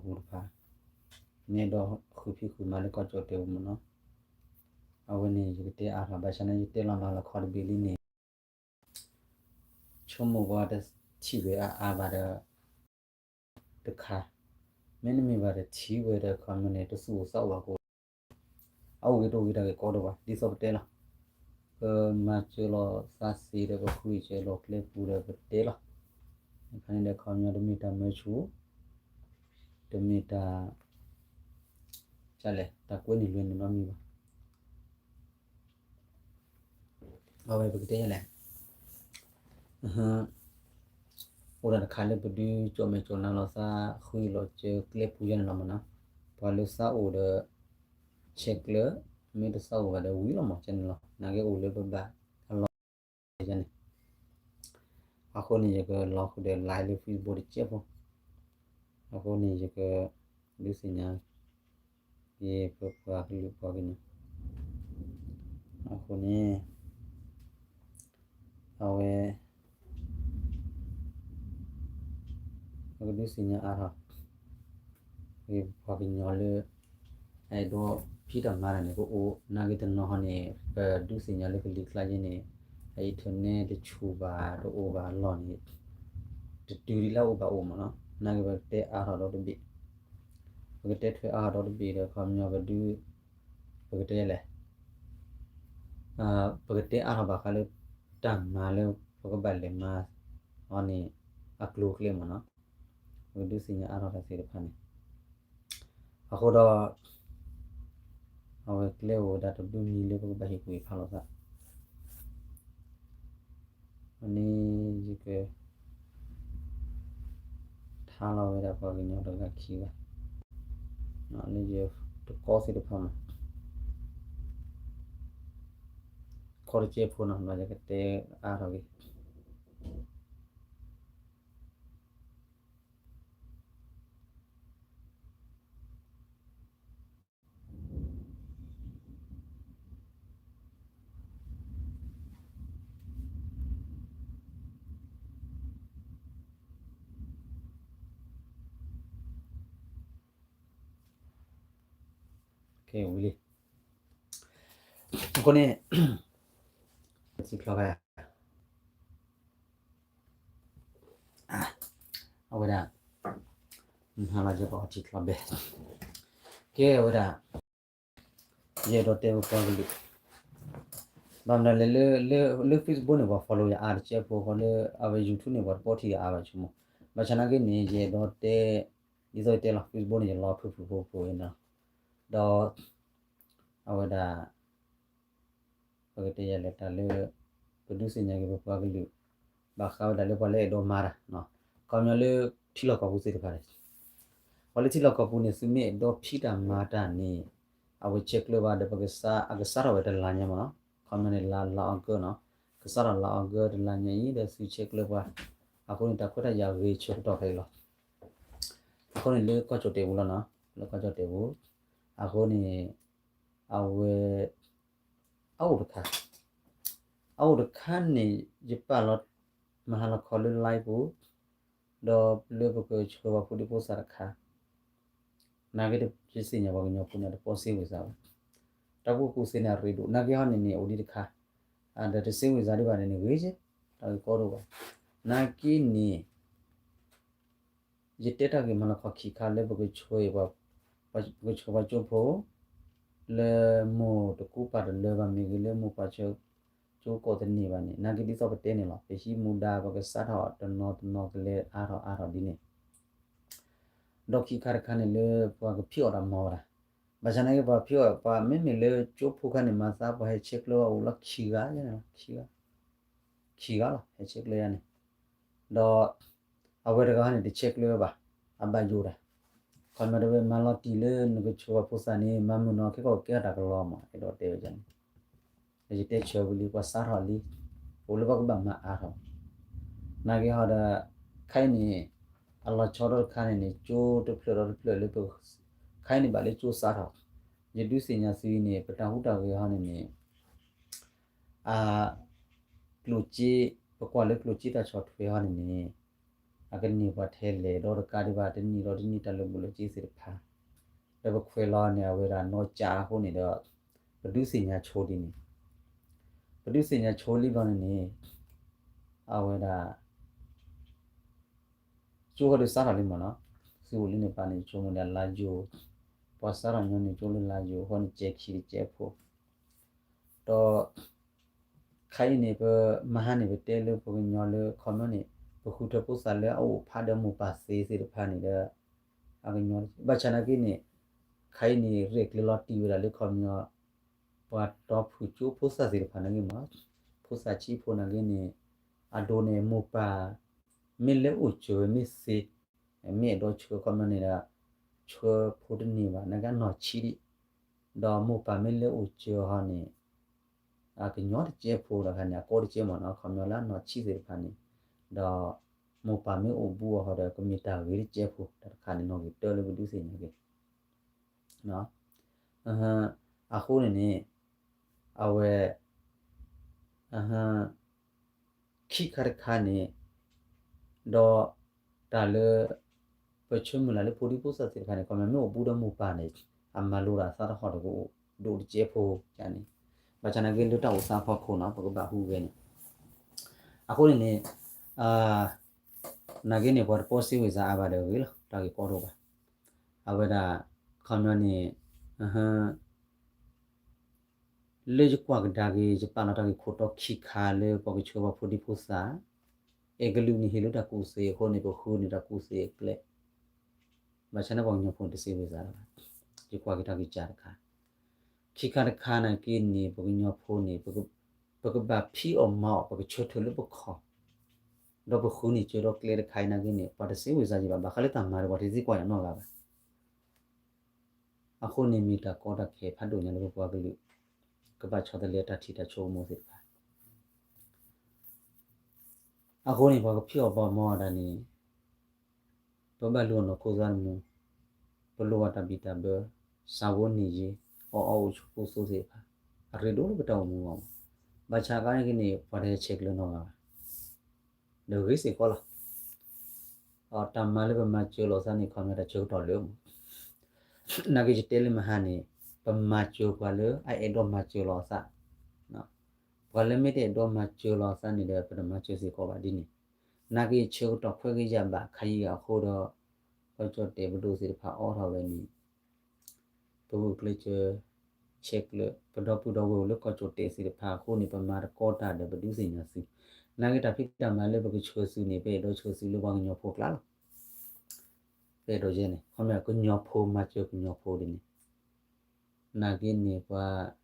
ပှၤပူၤတဖၣ် မ့ၢ်အဲၣ်ဒိးဃုဖံးဃုမၤလၢကီၢ်ကၠီၣ်တဲာ်ပူၤမ့ၢ်နီၤ, အဝဲန့ၣ်ယကတဲအါထီၣ် ဘၣ်ဆၣ်န့ၣ် ယတဲလီၤမၤလီၤခီတဘ့ၣ်လံန့ၣ် ဆိကမိၣ်ဝဲတထံၣ်ဝဲအါအါဘၣ်ဒီး တခါ, မ့တမ့ၢ်ဘၣ်တထံၣ်ဝဲဒီး ခီမီန့ၣ် တသူၣ်အိၣ်သးအိၣ်ဘၣ်ကအိၣ်, အအိၣ်ဂ့ၤတအိၣ်ဂ့ၤတၢ်ဂ့ၢ်ကီတအိၣ်ဘၣ် ဒ်သိးပတဲလီၤ. ပမၤစၢၤလီၤသးစ့ဒီး ပဃုစၢၤလီၤကျဲပူၤဒီးပတဲလီၤ. အခါန့ၣ်ဒီး ခီပညီတမ့ၢ်တၢ်မၢဆူၣ်, တမ့ၢ်တၢ် ကလဲၣ် တၢ်ကွဲနုာ်လွဲနုာ်နီတမံၤဘၣ်. အဝဲပကတဲလဲၣ်, အိၣ်ဒၣ်တခါလၢပဒုးကၠီၣ်မဲာ်ကၠီၣ်နါလီၤသး ဃုလီၤစၢၤကျဲပူၤယဲန့ၣ်လီၤမ့ၢ်နီၤ, ပှၤလၢသးအိၣ်ဒီး ဆဲးကျၢ, မ့ၢ်တသးအိၣ်ဘၣ်ဒီးဝံၤလီၤမ့ၢ်ကဲန့ၣ်လီၤ. နာ်က့အိၣ်လၢပဘၣ်အလီၢ်ယဲန့ၣ်, အဃိန့ၣ် ယကလီၤဃုာ်ဒီး live လၢ Facebook တစဲးဖိ, အဃိန့ၣ် ယကဒုးသ့ၣ်ညါ ယပပှၤကလုာ်ပှၤကညီ, အဃိန့ၣ် အဝဲ ပကဒုးသ့ၣ်ညါအါထီၣ် ပပှၤကညီလၢ အဲၣ်ဒိးဖံးတၢ်မၤတၢ်န့ၣ် ကအိၣ်, နာ်က့တနီၤဟီန့ၣ် ပဒုးသ့ၣ်ညါလၢကလံၤကျါယဲန့ၣ် အ internet တဆူၣ်ဘၣ်တအိၣ်ဘၣ်အလီၢ်န့ၣ် တတုၤဒ်လၢအအိၣ်ဘၣ်အိၣ်မ့ၢ်နီၤ, နာ်က့ပကတဲအါထီၣ်ဒီတဘ့ၣ်, ပကတဲထွဲအါထီၣ်ဒီတဘ့ၣ်ဒီး ခီပညီပဒုး ပကတဲလဲၣ် ပကတဲအါထီၣ်ဘၣ်ဃးလၢ တၢ်မၤလၢ ပကဘၣ်လဲၤမၤအီၤန့ၣ် အကျိၤအကျဲမ့ၢ်နီၤ, ပကဒုးသ့ၣ်ညါအါထီၣ်တၢ်သ့ၣ်တဖၣ်န့ၣ်, အဃိဒီး အဝဲကျဲအိၣ်ဝဲဒၣ်တဒုမံၤလၢပကဘၣ်ဟ့ၣ်ကူၣ်ဟ့ၣ်ဖးလိာ်သး အန့ၣ်ယက ထါလီၤဝဲဒၣ်ပှၤကညီတဂၤခံဂၤ လၢယတကီသ့ၣ်တဖၣ်မး ခီတကဲဖိနီၤ ယကတဲအါထီၣ်က့ၤ ဝံၤလံ အဃိန့ၣ် ထံချီဘၣ် အဝဲဒၣ် မၤလီၤယဲပှၤထံချီဘဲ ကဲဝဲဒၣ် ယအဲၣ်ဒိးတဲပပှၤကလုာ် ဘၣ်မနုၤလဲၣ် လၢ လၢ Facebook န့ၣ် ပှၤ follow ယၤအါတကဲဖိဃီလၢ အဝဲ YouTube န့ၣ် ပှၤတပိာ်ထံယၤအါဘၣ်ဆိကမိၣ်, ဘၣ်ဆၣ်နာ်က့န့ၣ် ယအဲၣ်ဒိးတဲ ဒ်သိးယတဲလီၤ Facebook န့ၣ် ယလီၤဖုၣ်ဖုၣ်ဖိဖိအံၤနီၤ, ဒီး အဝဲဒၣ် ပကတဲယဲလဲၣ်တၢ်လၢ ပဒုးသ့ၣ်ညါက့ၤပပှၤကလုာ် ဘၣ်ဃးဝဲဒၣ်လၢပှၤလၢအဲၣ်ဒိးမၤတၢ် ခီပညီလၢထံလီၢ်ကီၢ်ပူၤသ့ၣ်တဖၣ်န့ၣ်, ပှၤလၢထံလီၢ်ကီၢ်ပူၤန့ၣ် သုမ့ၢ်အဲၣ်ဒိးဖံးတၢ်မၤတၢ်န့ၣ် အဝဲဆဲးကျၢဘၣ်ဒီး ပကစး အကစးထီၣ်ဝဲတလါညါမ့ၢ်နီၤ, ခီပညီန့ၣ် လါ လါအီကူးနီၤ, ကစးထီၣ်လါအီကူးတလါညါအံၤ ဒီးသုဆဲးကျၢပှၤ, အဃိန့ၣ် တၢ်ခွဲးတၢ်ယာ်ဂ့ၤဆၢကတီၢ်ဖဲအံၤလီၤ. အဃိန့ၣ်လၢကီၢ်ကၠီၣ်တဲာ်ပူၤလီၤနီၤ, လၢကီၢ်ကၠီၣ်တဲာ်ပူၤ, အဃိန့ၣ် အဝဲ အအိၣ်တခါ, အအိၣ်တခါန့ၣ် ယပာ်လီၤ မၤဟါလီၤခီလၢ live ပူၤ, ဒီးလၢပကဆှၢပှၤဖိဒံဖိသၣ်တခါ, နာ်က့ယသ့ၣ်ညါပှၤကညီဖိန့ၣ် တပိာ်စ့ဝံၤစးဘၣ်, တၢ်ကူၣ်ကူၣ်သ့န့ၣ် အရ့ဒိၣ်, နာ်က့ဟီန့ၣ်န့ၣ် အိၣ်ဒံးတခါ, ဒီးတစ့ဝံၤစးဒံးဘၣ်န့ၣ်န့ၣ် ဂ့ၤက့, တၢ်ဂ့ၢ်ကီတအိၣ်ဘၣ်, နာ်က့န့ၣ် ယတဲတၢ်ဂ့ၢ်မၤလီၤခီခံခါလၢပကဆှၢ ပကဆှၢပှၤကၠိဖိ, လၢမိၢ်တကူပၢ်တလၢဘၣ်မ့ၢ်ဂ့ၤ လၢမိၢ်ပၢ်ဆၢကၠိကိးသန့ၤဘၣ်န့ၣ် နာ်က့ဒ်သိးပတဲန့ၣ်လီၤ. ပဟံးမူဒါ ပကစးထီၣ်တနီၤတနီၤကလဲၤအါထီၣ်အါထီၣ်ဒ်န့ၣ်, ဒီးခံခါတခါန့ၣ်လၢပှၤကဖံးအီၣ်တၢ်မၤဝဲဒၣ်, ဘၣ်ဆၣ်နာ်က့ပှၤဖံးအီၣ် ပှၤမ့မ့ၢ်လၢကၠိဖိခါန့ၣ် မၤသးပှၤဟဲဆဲးကျၢဝဲအိၣ်လီၤခံဂၤ, ခံဂၤ, ခံဂၤလီၤ ဟဲဆဲးကျၢယါန့ၣ် ဒီး အဝဲတဂၤန့ၣ် တဆဲးကျၢဝဲဘၣ်, အဘၣ်ယိၣ်တၢ်, ခီမ့ၢ်တဝဲမၤလီၤတံၢ်လၢနကဆှၢပှၤဖိသၣ်န့ၣ် မၤမုာ်နီၤ ခဲကီၢ်ကဲထီၣ်တၢ်ကလီမး အဲၣ်ဒိးတဲဝဲန့ၣ်, ယတဲဆၢဝံၤလံ ပှၤစးထီၣ်လံ, အိၣ်လၢပှၤကဘၣ်မၤအါထီၣ်, နာ်က့ဟီဒီး ခဲအံၤန့ၣ် အလီၤဆီဒီတခါန့ၣ်န့ၣ် ကၠိတဖျၢၣ်ဒီတဖျၢၣ်လၢပ ခဲအံၤန့ၣ်ဘၣ်လၢကၠိစးထီၣ်, ယဒုးသ့ၣ်ညါသုအံၤန့ၣ် ပတၢ်ဟူးတၢ်ဂဲၤဟီန့ၣ်န့ၣ် အ ကျိၣ်စ့, ပကွၢ်လၢကျိၣ်စ့တၢ်ဆီၣ်ထွဲဟီန့ၣ်န့ၣ်, အကန့ၢ်ပှၤထဲလဲၣ်ဒီးတကးဒံးဘၣ် တနံၣ်ဒီးတနံၣ်တၢ်လၢာ်ဘူၣ်လၢာ်စ့သ့ၣ်တဖၣ် ဒီးပခွဲးလီၤန့ၣ် အဝဲဒၣ်နီၢ်ကၠးအဃိန့ၣ်ဒီး ပဒုးသ့ၣ်ညါဆိဒ်န့ၣ်, ပဒုးသ့ၣ်ညါဆိလံဘျီန့ၣ်န့ၣ် အဝဲဒၣ် ကၠိဃီဒုးစးထီၣ်လံမ့ၢ်နီၤ, သုးအိၣ်လံန့ၣ်ပာ်န့ၣ် ကၠိမ့ၢ်ဒၣ်လါယူၤ, ပှၤစးထီၣ်ညီန့ၣ်ကၠိလၢလါယူၤအဃိန့ၣ် ကဲခံတကဲဖိ, ဒီး ခါအံၤန့ၣ် ပမဟါန့ၣ် ပတဲလၢပှၤကညီလၢခီပညီန့ၣ် ပဃုထၢဖိသၣ်လၢအအိၣ်ဖးဒီးမိၢ်ပၢ်သ့သ့ၣ်တဖၣ်န့ၣ်ဒီး အကညီ ဘၣ်ဆၣ်နာ်က့န့ၣ် ခါအံၤန့ၣ် ရဲၣ်ကျဲၤလီၤတံၢ်ဝဲဒၣ်လၢခီပညီ ပှၤတီဖုၣ်ကၠိဖိသၣ်သ့ၣ်တဖၣ်နာ်က့မ့ၢ် ဖိသၣ်ဆံးဖိနာ်က့န့ၣ် အဒိန့ၣ် မိၢ်ပၢ် မ့ၢ်လဲၤအိၣ်စၢၤဝဲမ့ၢ်သ့ မ့ၢ်အဲၣ်ဒိးဆှၢခီပညီန့ၣ်ဒီး ဆှၢဖိတန့ၢ်ဘၣ် နာ်က့အနီၢ်ဆံးဒံး, ဒီးမိၢ်ပၢ်မ့ၢ်လဲၤအိၣ်စၢၤဟီန့ၣ် အကညီတကဲဖိဒီးခါန့ၣ် အကီတကဲမ့ၢ်နီၤ ခီပညီလၢအနီၢ်ဆံးသ့ၣ်တဖၣ်န့ၣ်, ဒီးမိၢ်ပၢ်မ့ၢ်အိၣ်ဘူးအီၤဟီဒီး ကမ့ၢ်တၢ်ဂ့ၤတကဲဖိ တၢ်တခါန့ၣ် နီၣ်ဂံၢ်တၢလၢပဒုးသ့ၣ်ညါက့ၤ အဃိန့ၣ်န့ၣ် အဝဲ ခံခါတခါန့ၣ် ဒီးတၢ်လၢ ပဆၢမုၢ်လၢ်လၢဖိဒံဖိသၣ်သ့ၣ်တဖၣ်န့ၣ် ခီပညီမ့ၢ်အိၣ်ဘူးဒီးမိၢ်ပၢ်န့ၣ် အမၤလိတၢ်သးတဟီၣ်တကအိၣ် ဒိၣ်တကဲဖိန့ၣ်, ဘၣ်ဆၣ်နာ်က့လၢတၢ်အိၣ်သးဖီခိၣ်နီၤ ပကဘၣ်ဟူးဂဲၤန့ၣ်, အဃိန့ၣ်န့ၣ် နာ်က့န့ၣ် ပှၤတပီစ့ဝံစးအါဘၣ်ဒီးဂ့ၤလီၤ တၢ်ဂ့ၢ်ကီတအိၣ်ဘၣ်, အဝဲဒၣ် ခီပညီန့ၣ် လၢယကွၢ်ကဒါက့ၤ ယပာ်လီၤတၢ်ဂ့ၢ်ခိၣ်တီခံခါလၢပှၤကဆှၢပှၤဖိဒံဖိသၣ်, အဲၣ်ကလုာ်န့ၣ်ဟ့ၣ်လၢတၢ်ကူၣ်သ့အဃိန့ၣ် ပဃုန့ၢ်တၢ်ကူၣ်သ့အကျဲ, ဘၣ်ဆၣ်န့ၣ်ပှၤကညီဖိတစ့ဝံစးလၢၤဘၣ်, ယကွၢ်က့ၤတၢ်ဂ့ၢ်ကၢတခါ, ခံခါတခါနာ်က့န့ၣ် ပှၤကညီဖိန့ၣ် ပကဘၣ်ဖံးအီၣ်မၤအီၣ် ပကဆၢထၢၣ်လၢပခီၣ်, ဒီးပဃုန့ၢ်စၢၤဒီးကျဲတခါအံၤနာ်က့န့ၣ် ပှၤတစ့ဝံစးယံၤဘၣ် ဘၣ်ဃးလၢတၢ်မၤဒီးပှၤတသံကွၢ်ယၤနီတဂၤဘၣ် အဃိန့ၣ်မ့ၢ်တၢ်ကီတၢ်ခဲဖးဒိၣ်ညါလၢပပှၤကလုာ် ကဘၣ်ဆီတလဲတၢ်ထံၣ်တၢ်ဆိကမိၣ်သ့ၣ်တဖၣ်, အဃိန့ၣ် ပှၤကဖံးအီၣ်ဘၣ်မၤအီၣ်ဒၣ်န့ၣ် ပဘၣ်လူၤအီၣ်နီၢ်ခိသးတမူ, ပလိၣ်ဘၣ်တၢ်ဘံၣ်တၢ်ဘၢ, စးဝိန့ၢ်ယ့, အီၣ်အီအိၣ်ဆိးကိၢ်သိသ့ၣ်တဖၣ်, အရ့ဒိၣ်လၢပတၢ်အိၣ်မူအဂီၢ်, ဘၣ်ဆၣ်အခါန့ၣ်က့န့ၣ် ပှၤတဟဲဆဲးကျၢနီတဂၤဘၣ် ဒီးဂ့ၤစ့ၢ်ကီးလီၤ. တၢ်မၤလၢပမၤစၢၤလီၤသးန့ၣ် ခီပညီတၢ်ဆၢကတီၢ်လၢမး, နာ်က့ယတဲလၢမဟါန့ၣ် ပမၤစၢၤပှၤလၢအအဲၣ်ဒိးမၤစၢၤလီၤသး, ပှၤလၢမ့ၢ်တအဲၣ်ဒိးမၤစၢၤလီၤသးန့ၣ်ဒီး ပတမၤစၢၤစ့ၢ်ကီးဘၣ်ဒ်န့ၣ်, နာ်က့ဆၢကတီၢ်ခွဲးကယၤဘၣ်ခါယံာ်အဃိဒီး ကီၢ်ကၠီၣ်တဲၣ်ပဒိၣ်သ့ၣ်တဖၣ်အိးထီၣ်ဝဲန့ၣ် ပဂုာ်ကျဲးစၢး ဆဲးကျၢ ပဒီပုၢ်ဒီဝဲၢ်အိၣ်လၢကီၢ်ကၠီၣ်တဲၣ်သ့ၣ်တဖၣ်အဃိန့ၣ် ပမၤတကီတၢ်ဒီးပဒုးသ့ၣ်ညါသု, နာ်က့တၢ်ဖံးတၢ်မၤလၢပကဆှၢသုန့ၣ် ပအဲၣ်ဒိးဆှၢသုလၢပှၤကညီဖိကျါလီၤ. ပအဲၣ်ဒိးယဲန့ၣ် ခီမ့ၢ်ကညီဖိမၤစၢၤကညီဖိဒ်န့ၣ်, နာ်က့န့ၣ်ပှၤ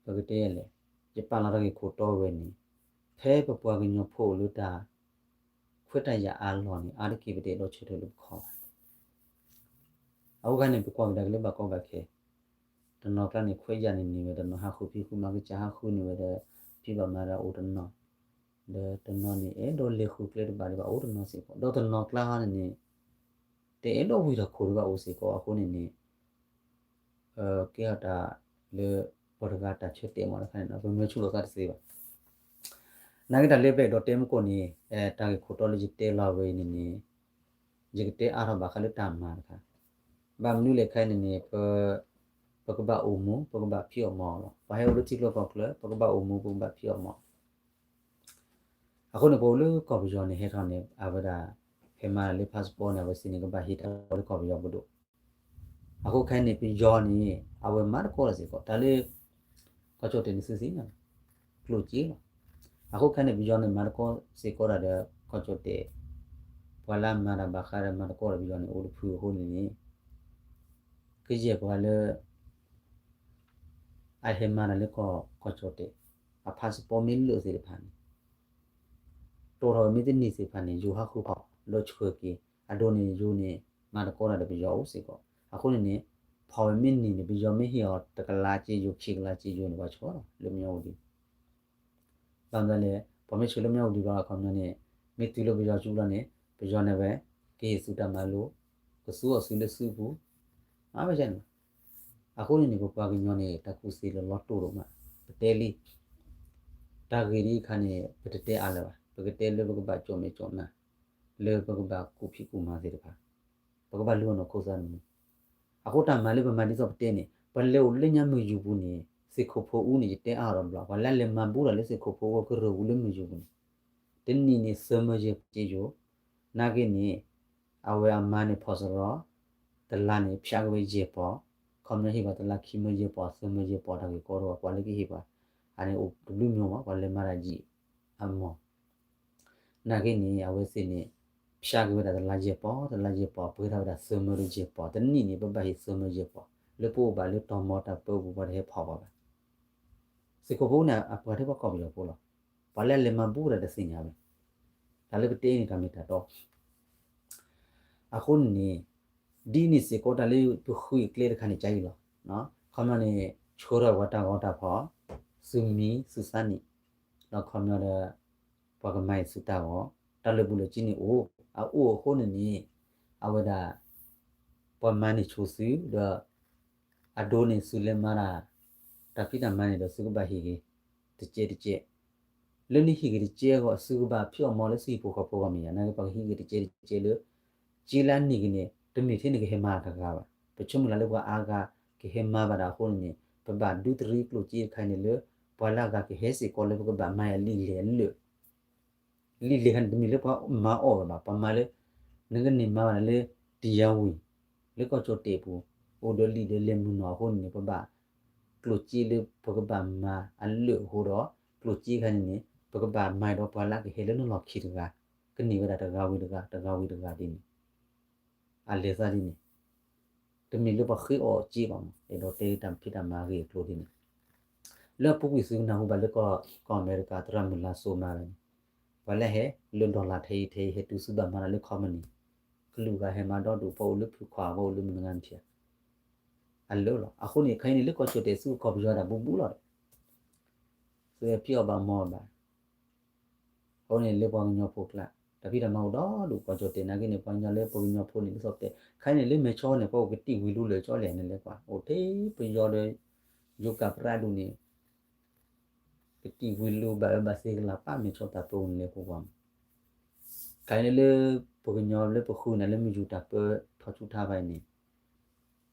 ပကတဲလဲၣ်, ယပာ်လီၤတၢ်ဂ့ၢ်ခိၣ်တီဝဲန့ၣ်, ဖဲပပှၤကညီဖိအိၣ်လၢတၢ် ခွဲးတၢ်ယာ်အါလီၢ်န့ၣ် အါတက့ၢ်ပတအဲၣ်ဒိးဆၢထၢၣ်လၢပခီၣ်ဘၣ်. အဃိခါန့ၣ် ပကွၢ်ကဒါက့ၤလၢဘၣ်ကီဘၣ်ခဲ, တနီၤကျါန့ၣ် ခွဲးယာ်န့ၣ်န့ၢ်ဝဲ တနီၤဟးဃုဖံးဃုမၤကစၢ်ဟးဃုန့ၢ်ဝဲဒီး ဖံးဘၣ်မၤဒီးအိၣ်တနီၤ, ဒီးတနီၤန့ၣ် အဲၣ်ဒိးလဲၤဃုာ်ကျဲတဘၣ်ဒံးဘၣ်အိၣ်တနီၤစ့ၢ်ကီး, ဒီးတနီၤကျါဟီန့ၣ်န့ၣ် တအဲၣ်ဒိးဝံၤထီၣ်ခိၣ်ဒံးဘၣ်အိၣ်စ့ၢ်ကီး, အဃိန့ၣ်န့ၣ် ကဲထီၣ်တၢ်လၢပှၤတဂၤတၢ်ဆၢတဲာ်မးတခါန့ၣ် ပမၢဆူၣ်လိာ်သးတသ့ဘၣ်. နာ်က့တၢ်လၢပအဲၣ်ဒိးတဲမူခိၣ်န့ၣ် တၢ်ဂ့ၢ်ခိၣ်တီလၢယတဲလီၤဝဲအံၤန့ၣ်န့ၣ် ယကတဲအါထီၣ်ဘၣ်ဃးလၢတၢ်မၤတခါ, ဘၣ်မနုၤလဲၣ်ခါအံၤန့ၣ်န့ၣ် ပကဘၣ်အိၣ်မူ ပကဘၣ်ဖံးအီၣ်မၤအီၣ်လီၤ. ပှၤဟဲအိၣ်လၢထံကျိကီၢ်ကျၢၢ် ပကဘၣ်အိၣ်မူ ပကဘၣ်ဖံးအီၣ်မၤအီၣ် အဃိန့ၣ် ပှၤအိၣ်လၢကီၢ်ပယီၤန့ၣ် ဟဲထီၣ်န့ၣ် အဝဲဒၣ် ဖဲမၤတၢ်လၢ passport န့ၣ် အဝဲသ့ၣ်န့ၣ် ကဘၣ်ဟံးတၢ်လီၢ်လၢကီၢ်ပယီၤပဒိၣ်. အဃိခဲအံၤန့ၣ် ပယီၤန့ၣ် အဝဲမၤတကီတၢ်စ့ၢ်ကီး တၢ်လၢ ကီၢ်ကၠီၣ်တဲၣ်န့ၣ် သုသ့ၣ်ညါလီၤ ကျိၣ်စ့လီၤ. အဃိခဲအံၤန့ၣ် ပယီၤန့ၣ် မၤတကီစ့ၢ်ကီးတၢ်ဒီး ကီၢ်ကၠီၣ်တဲၣ် ပှၤလၢအမၤတၢ်ဘၣ်ဃးဒီးမၤတကီဒီးပယီၤန့ၣ် အိၣ်တဖုအဃိန့ၣ်န့ၣ် ကယဲၢ်ပှၤလၢ အဟဲမၤတၢ်လၢကီၢ်ကၠီၣ်တဲၣ် အ passport မ့ၢ်လၢာ်သ့ၣ်တဖၣ်န့ၣ် တီၣ်ထီၣ်ဝဲမ့ၢ်တန့ၢ်သ့ၣ်တဖၣ်န့ၣ် ယိၤဟးဃုဖီၣ် ဒီးဆှၢက့ၤ အဒိန့ၣ် ယိၤန့ၣ် မၤတကီတၢ်ဒီးပယီၤအိၣ်စ့ၢ်ကီး. အဃိန့ၣ်န့ၣ် ဖီၣ်ဝဲမ့ၢ်န့ၢ်န့ၣ် ပယီၤမ့ၢ်ဟ့ၣ်အီၤတကလးက့ယိၤ ခံကလးက့ယိၤန့ၣ် ပှၤဆှၢလီၤလၢမၠီဝတံၤ ဘၣ်မနုၤလဲၣ် ပှၤမ့ၢ်ဆှၢလၢမၠီဝတံၤဘၣ်အခီပညီန့ၣ် မ့ၢ်တုၤလၢပယီၤစုလီၤန့ၣ် ပယီၤန့ၣ်ဝဲ ကဟ့ၣ်သုတၢ်မၤလိ ကသူအီၤသုလၢစုပူၤ မ့ၢ်ဝဲန့ၣ် အဃိန့ၣ်န့ၣ် ပပှၤကညီန့ၣ် တၢ်ကူၣ်သ့လီၤလီၤတိၢ်ဒိၣ်မး ပတဲလံ တၢ်ဂ့ၢ်ဒ်အခါန့ၣ် ပတတဲအါလၢၤဘၣ်. ပကတဲလၢပကဘၣ်ကၠိၣ်မဲာ်ကၠိၣ်နါ, လၢပကဘၣ်ကူၣ်ဖံးကူၣ်မၤသ့ၣ်တဖၣ်, ပကဘၣ်လူၤအီၤနီၢ်ခိစါန့ၣ်မ့ၢ်, အဃိတၢ်မၤလၢပမၤဒ်သိးပတဲန့ၣ် ပလဲၤအိၣ်လၢညါမုၢ်ယူၤပူၤန့ၣ် စ့ၢ်ခိၣ်ဖိအူန့ၣ် ယတဲအါထီၣ်တဘျီ ပှၤလၢအလဲၤမၤဘူးတၢ်လၢစ့ၢ်ခိၣ်ဖိအူကရၢၢ်ပူၤလၢမုၢ်ယူၤပူၤန့ၣ်, တနံၣ်န့ၣ် သၢမၢယဲၢ်ပီၤစ့ယိၤ, နာ်က့န့ၣ် အဝဲအမါန့ၣ်ဖီၣ်စရီ, တလါန့ၣ် ဖျါက့ၤဝဲယဲၢ်ပီၤ, ခီပညီဟ့ၣ်ပှၤတလါခံမၢယဲၢ်ပီၤ သၢမၢယဲၢ်ပီၤ တၢ်ဂ့ၢ်ကီတအိၣ် ပှၤလၢကဟ့ၣ်ပှၤ, အန့ၣ်အိၣ်တဘျုးမံၤမး ပှၤလဲၤမၤတၢ်ယံာ်အမီၢ် နာ်က့န့ၣ် အဝဲသ့ၣ်န့ၣ် ဖျါက့ၤဝဲဒၣ်တလါယဲၢ်ပီၤ တလါယဲၢ်ပီၤ ပှဲၤထီၣ်ဝဲဒၣ်သၢမၢဒီးယဲၢ်ပီၤ တနံၣ်န့ၣ် ပဘၣ်ဟ့ၣ်သၢမၢယဲၢ်ပီၤ လၢပအိၣ်ဘၣ်လၢတီၤမီၤတၢ်ပၢပူၤ ပှၤတဟဲဖီၣ်ပှၤဘၣ်. စ့ၢ်ခိၣ်ဖိန့ၣ် အပှၤထဲပှၤကီၢ်ပယီၤဖိလီၤ. ပှၤလၢအလဲၤမၤဘူးတၢ်တသ့ၣ်ညါဘၣ်. တၢ်လၢပတဲအံၤန့ၣ် တၢ်မ့ၢ်တၢ်တီ အဃိန့ၣ် ဒ်န့ၣ်စ့ၢ်ကီးတၢ်လၢပဃုအကျဲတခါန့ၣ် ကါအံၤလီၤ. ခီပညီန့ၣ် ဆှၢထီၣ်ပှၤတၢ်ဂီၤတၢ်ဖီၣ် သုးမံၤသုးသးနံၣ်, ဒီးခီပညီဒီး ပှၤကမၤအံၤသုးတၢ်ဂီၤ တၢ်လၢာ်ဘူၣ်လၢာ်စ့န့ၣ်အိၣ် အအိၣ်အဃိန့ၣ်န့ၣ် အဝဲဒၣ် ပှၤမၤန့ၢ်ဆိသုးဒီး အဒိန့ၣ်သုးလဲၤမၤတၢ် တၢ်ဖံးတၢ်မၤန့ၣ်ဒီးသုကဘၣ်ဟ့ၣ်ဂ့ၤ တကဲတကဲ လၢနဟ့ၣ်ဂ့ၤတကဲအဂီၢ် အသုကဘၣ်ဖံးအီၣ်မီၢ်လၢသုဟံၣ်ဖိဃီဖိဂီၢ်မ့ၢ်ယါ နာ်က့ပှၤကဟ့ၣ်ဂ့ၤတကဲတကဲလၢ က့လၢအန့ၢ်က့ၤန့ၣ် တမ့ၢ်ထဲန့ၣ်ကဟဲမၤတဂၤဘၣ်. ပဆိကမိၣ်လၢပှၤအါဂၤကဟဲမၤဘၣ်ဒၣ်အဃိန့ၣ်န့ၣ် ပဘၣ်ဒုးတရံးကျိၣ်စ့တခါန့ၣ်လၢ ပှၤလၢအဂၤကဟဲစ့ၢ်ကီးလၢပကဘၣ်မၤအလံာ်လဲၢ်အလၢာ် လံာ်လဲၢ်ခါန့ၣ် တမ့ၢ်လၢပှၤမၤအီၣ်ဘၣ်ဘၣ် ပှၤမၤလၢ နကန့ၢ်မၤဘၣ်ဒၣ်လၢ တယၤဝံၤ လၢကီၢ်ကၠီၣ်တဲာ်ပူၤ အိၣ်ဒီးလံာ်ဒီးလဲၤမုၢ်နီၢ်အဃိန့ၣ်န့ၣ် ပဘၣ် ကျိၣ်စ့လၢပကဘၣ်မၤအလၢာ်အဃိဒီး ကျိၣ်စ့ခါန့ၣ်န့ၣ် ပကဘၣ်မၤဒီးပှၤလၢကဟဲလၢနလီၢ်ခံတဂၤ ကန့ၢ်ဝဲဒၣ်တဂၤဝံၤတဂၤ တဂၤဝံၤတဂၤဒ်န့ၣ် အလဲၤသးဒ်န့ၣ် တမ့ၢ်လၢပှၤဃ့အီၣ်စ့ဘၣ်မး အဲၣ်ဒိးတဲတၢ်ဖံးတၢ်မၤအဂ့ၢ်အကျိၤဒ်န့ၣ် လၢအပူၤကွံာ်သုကနၢ်ဟူဘၣ်လၢကီၢ် ကီၢ်အမဲရကၤသရၣ်မုၢ်လါစိမၤဝဲန့ၣ် ပှၤလၢဟဲလၢ dollar ထဲအံၤထဲအံၤ ဟဲတုၤသုဘၣ်မၤတၢ်လၢ company ကလုာ်ဂၤဟဲမၤဒီဒူၣ် ပှၤအိၣ်လၢဖုခွါ ပှၤအိၣ်လၢမုၢ်နဂါနထံၣ် အလၢလီၤ. အဃိန့ၣ် ခဲအံၤန့ၣ် လၢကီၢ်ကၠီၣ်တဲာ်သုကီၢ်ပယီၤဒၣ်ဘူးဘူးလီၤဒီး သုဟဲဖံးအီၣ်ဘၣ်မီၢ်ဘၣ် အဃိန့ၣ်လၢပှၤကညီဖိကျါ တၢ်ဖံးတၢ်မၤအိၣ်ဒီဒူၣ်ကီၢ်ကၠီၣ်တဲာ်နာ်က့န့ၣ် ပှၤကညီလၢပှၤကညီဖိန့ၣ် လၢစီၤပတဲ ခဲအံၤန့ၣ်လၢမဲာ်ဆီန့ၣ် ပှၤအိၣ်ကတံာ်ဝံၤလူလၢာ်ကၠီလဲၣ်န့ၣ်လဲၤကွၢ် အိၣ်ထဲပယီၤဒီး ယိၤကၣ်ပြးဒူၣ်န့ၣ် ကတံာ်ဝံၤလူဘၣ်အၢဘၣ်သ့ကလၤပၢ် မဲာ်ဆီတၢ်ပၢအိၣ်န့ၣ်လဲၤကွၢ်ကွၢ်မး ခဲအံၤန့ၣ်လၢ ပှၤကညီလၢပဃုန့ၣ်လၢမုၢ်ယူၤတၢ်ပၢထီၣ်ဆူၣ်ထါဘၣ်အံၤန့ၣ်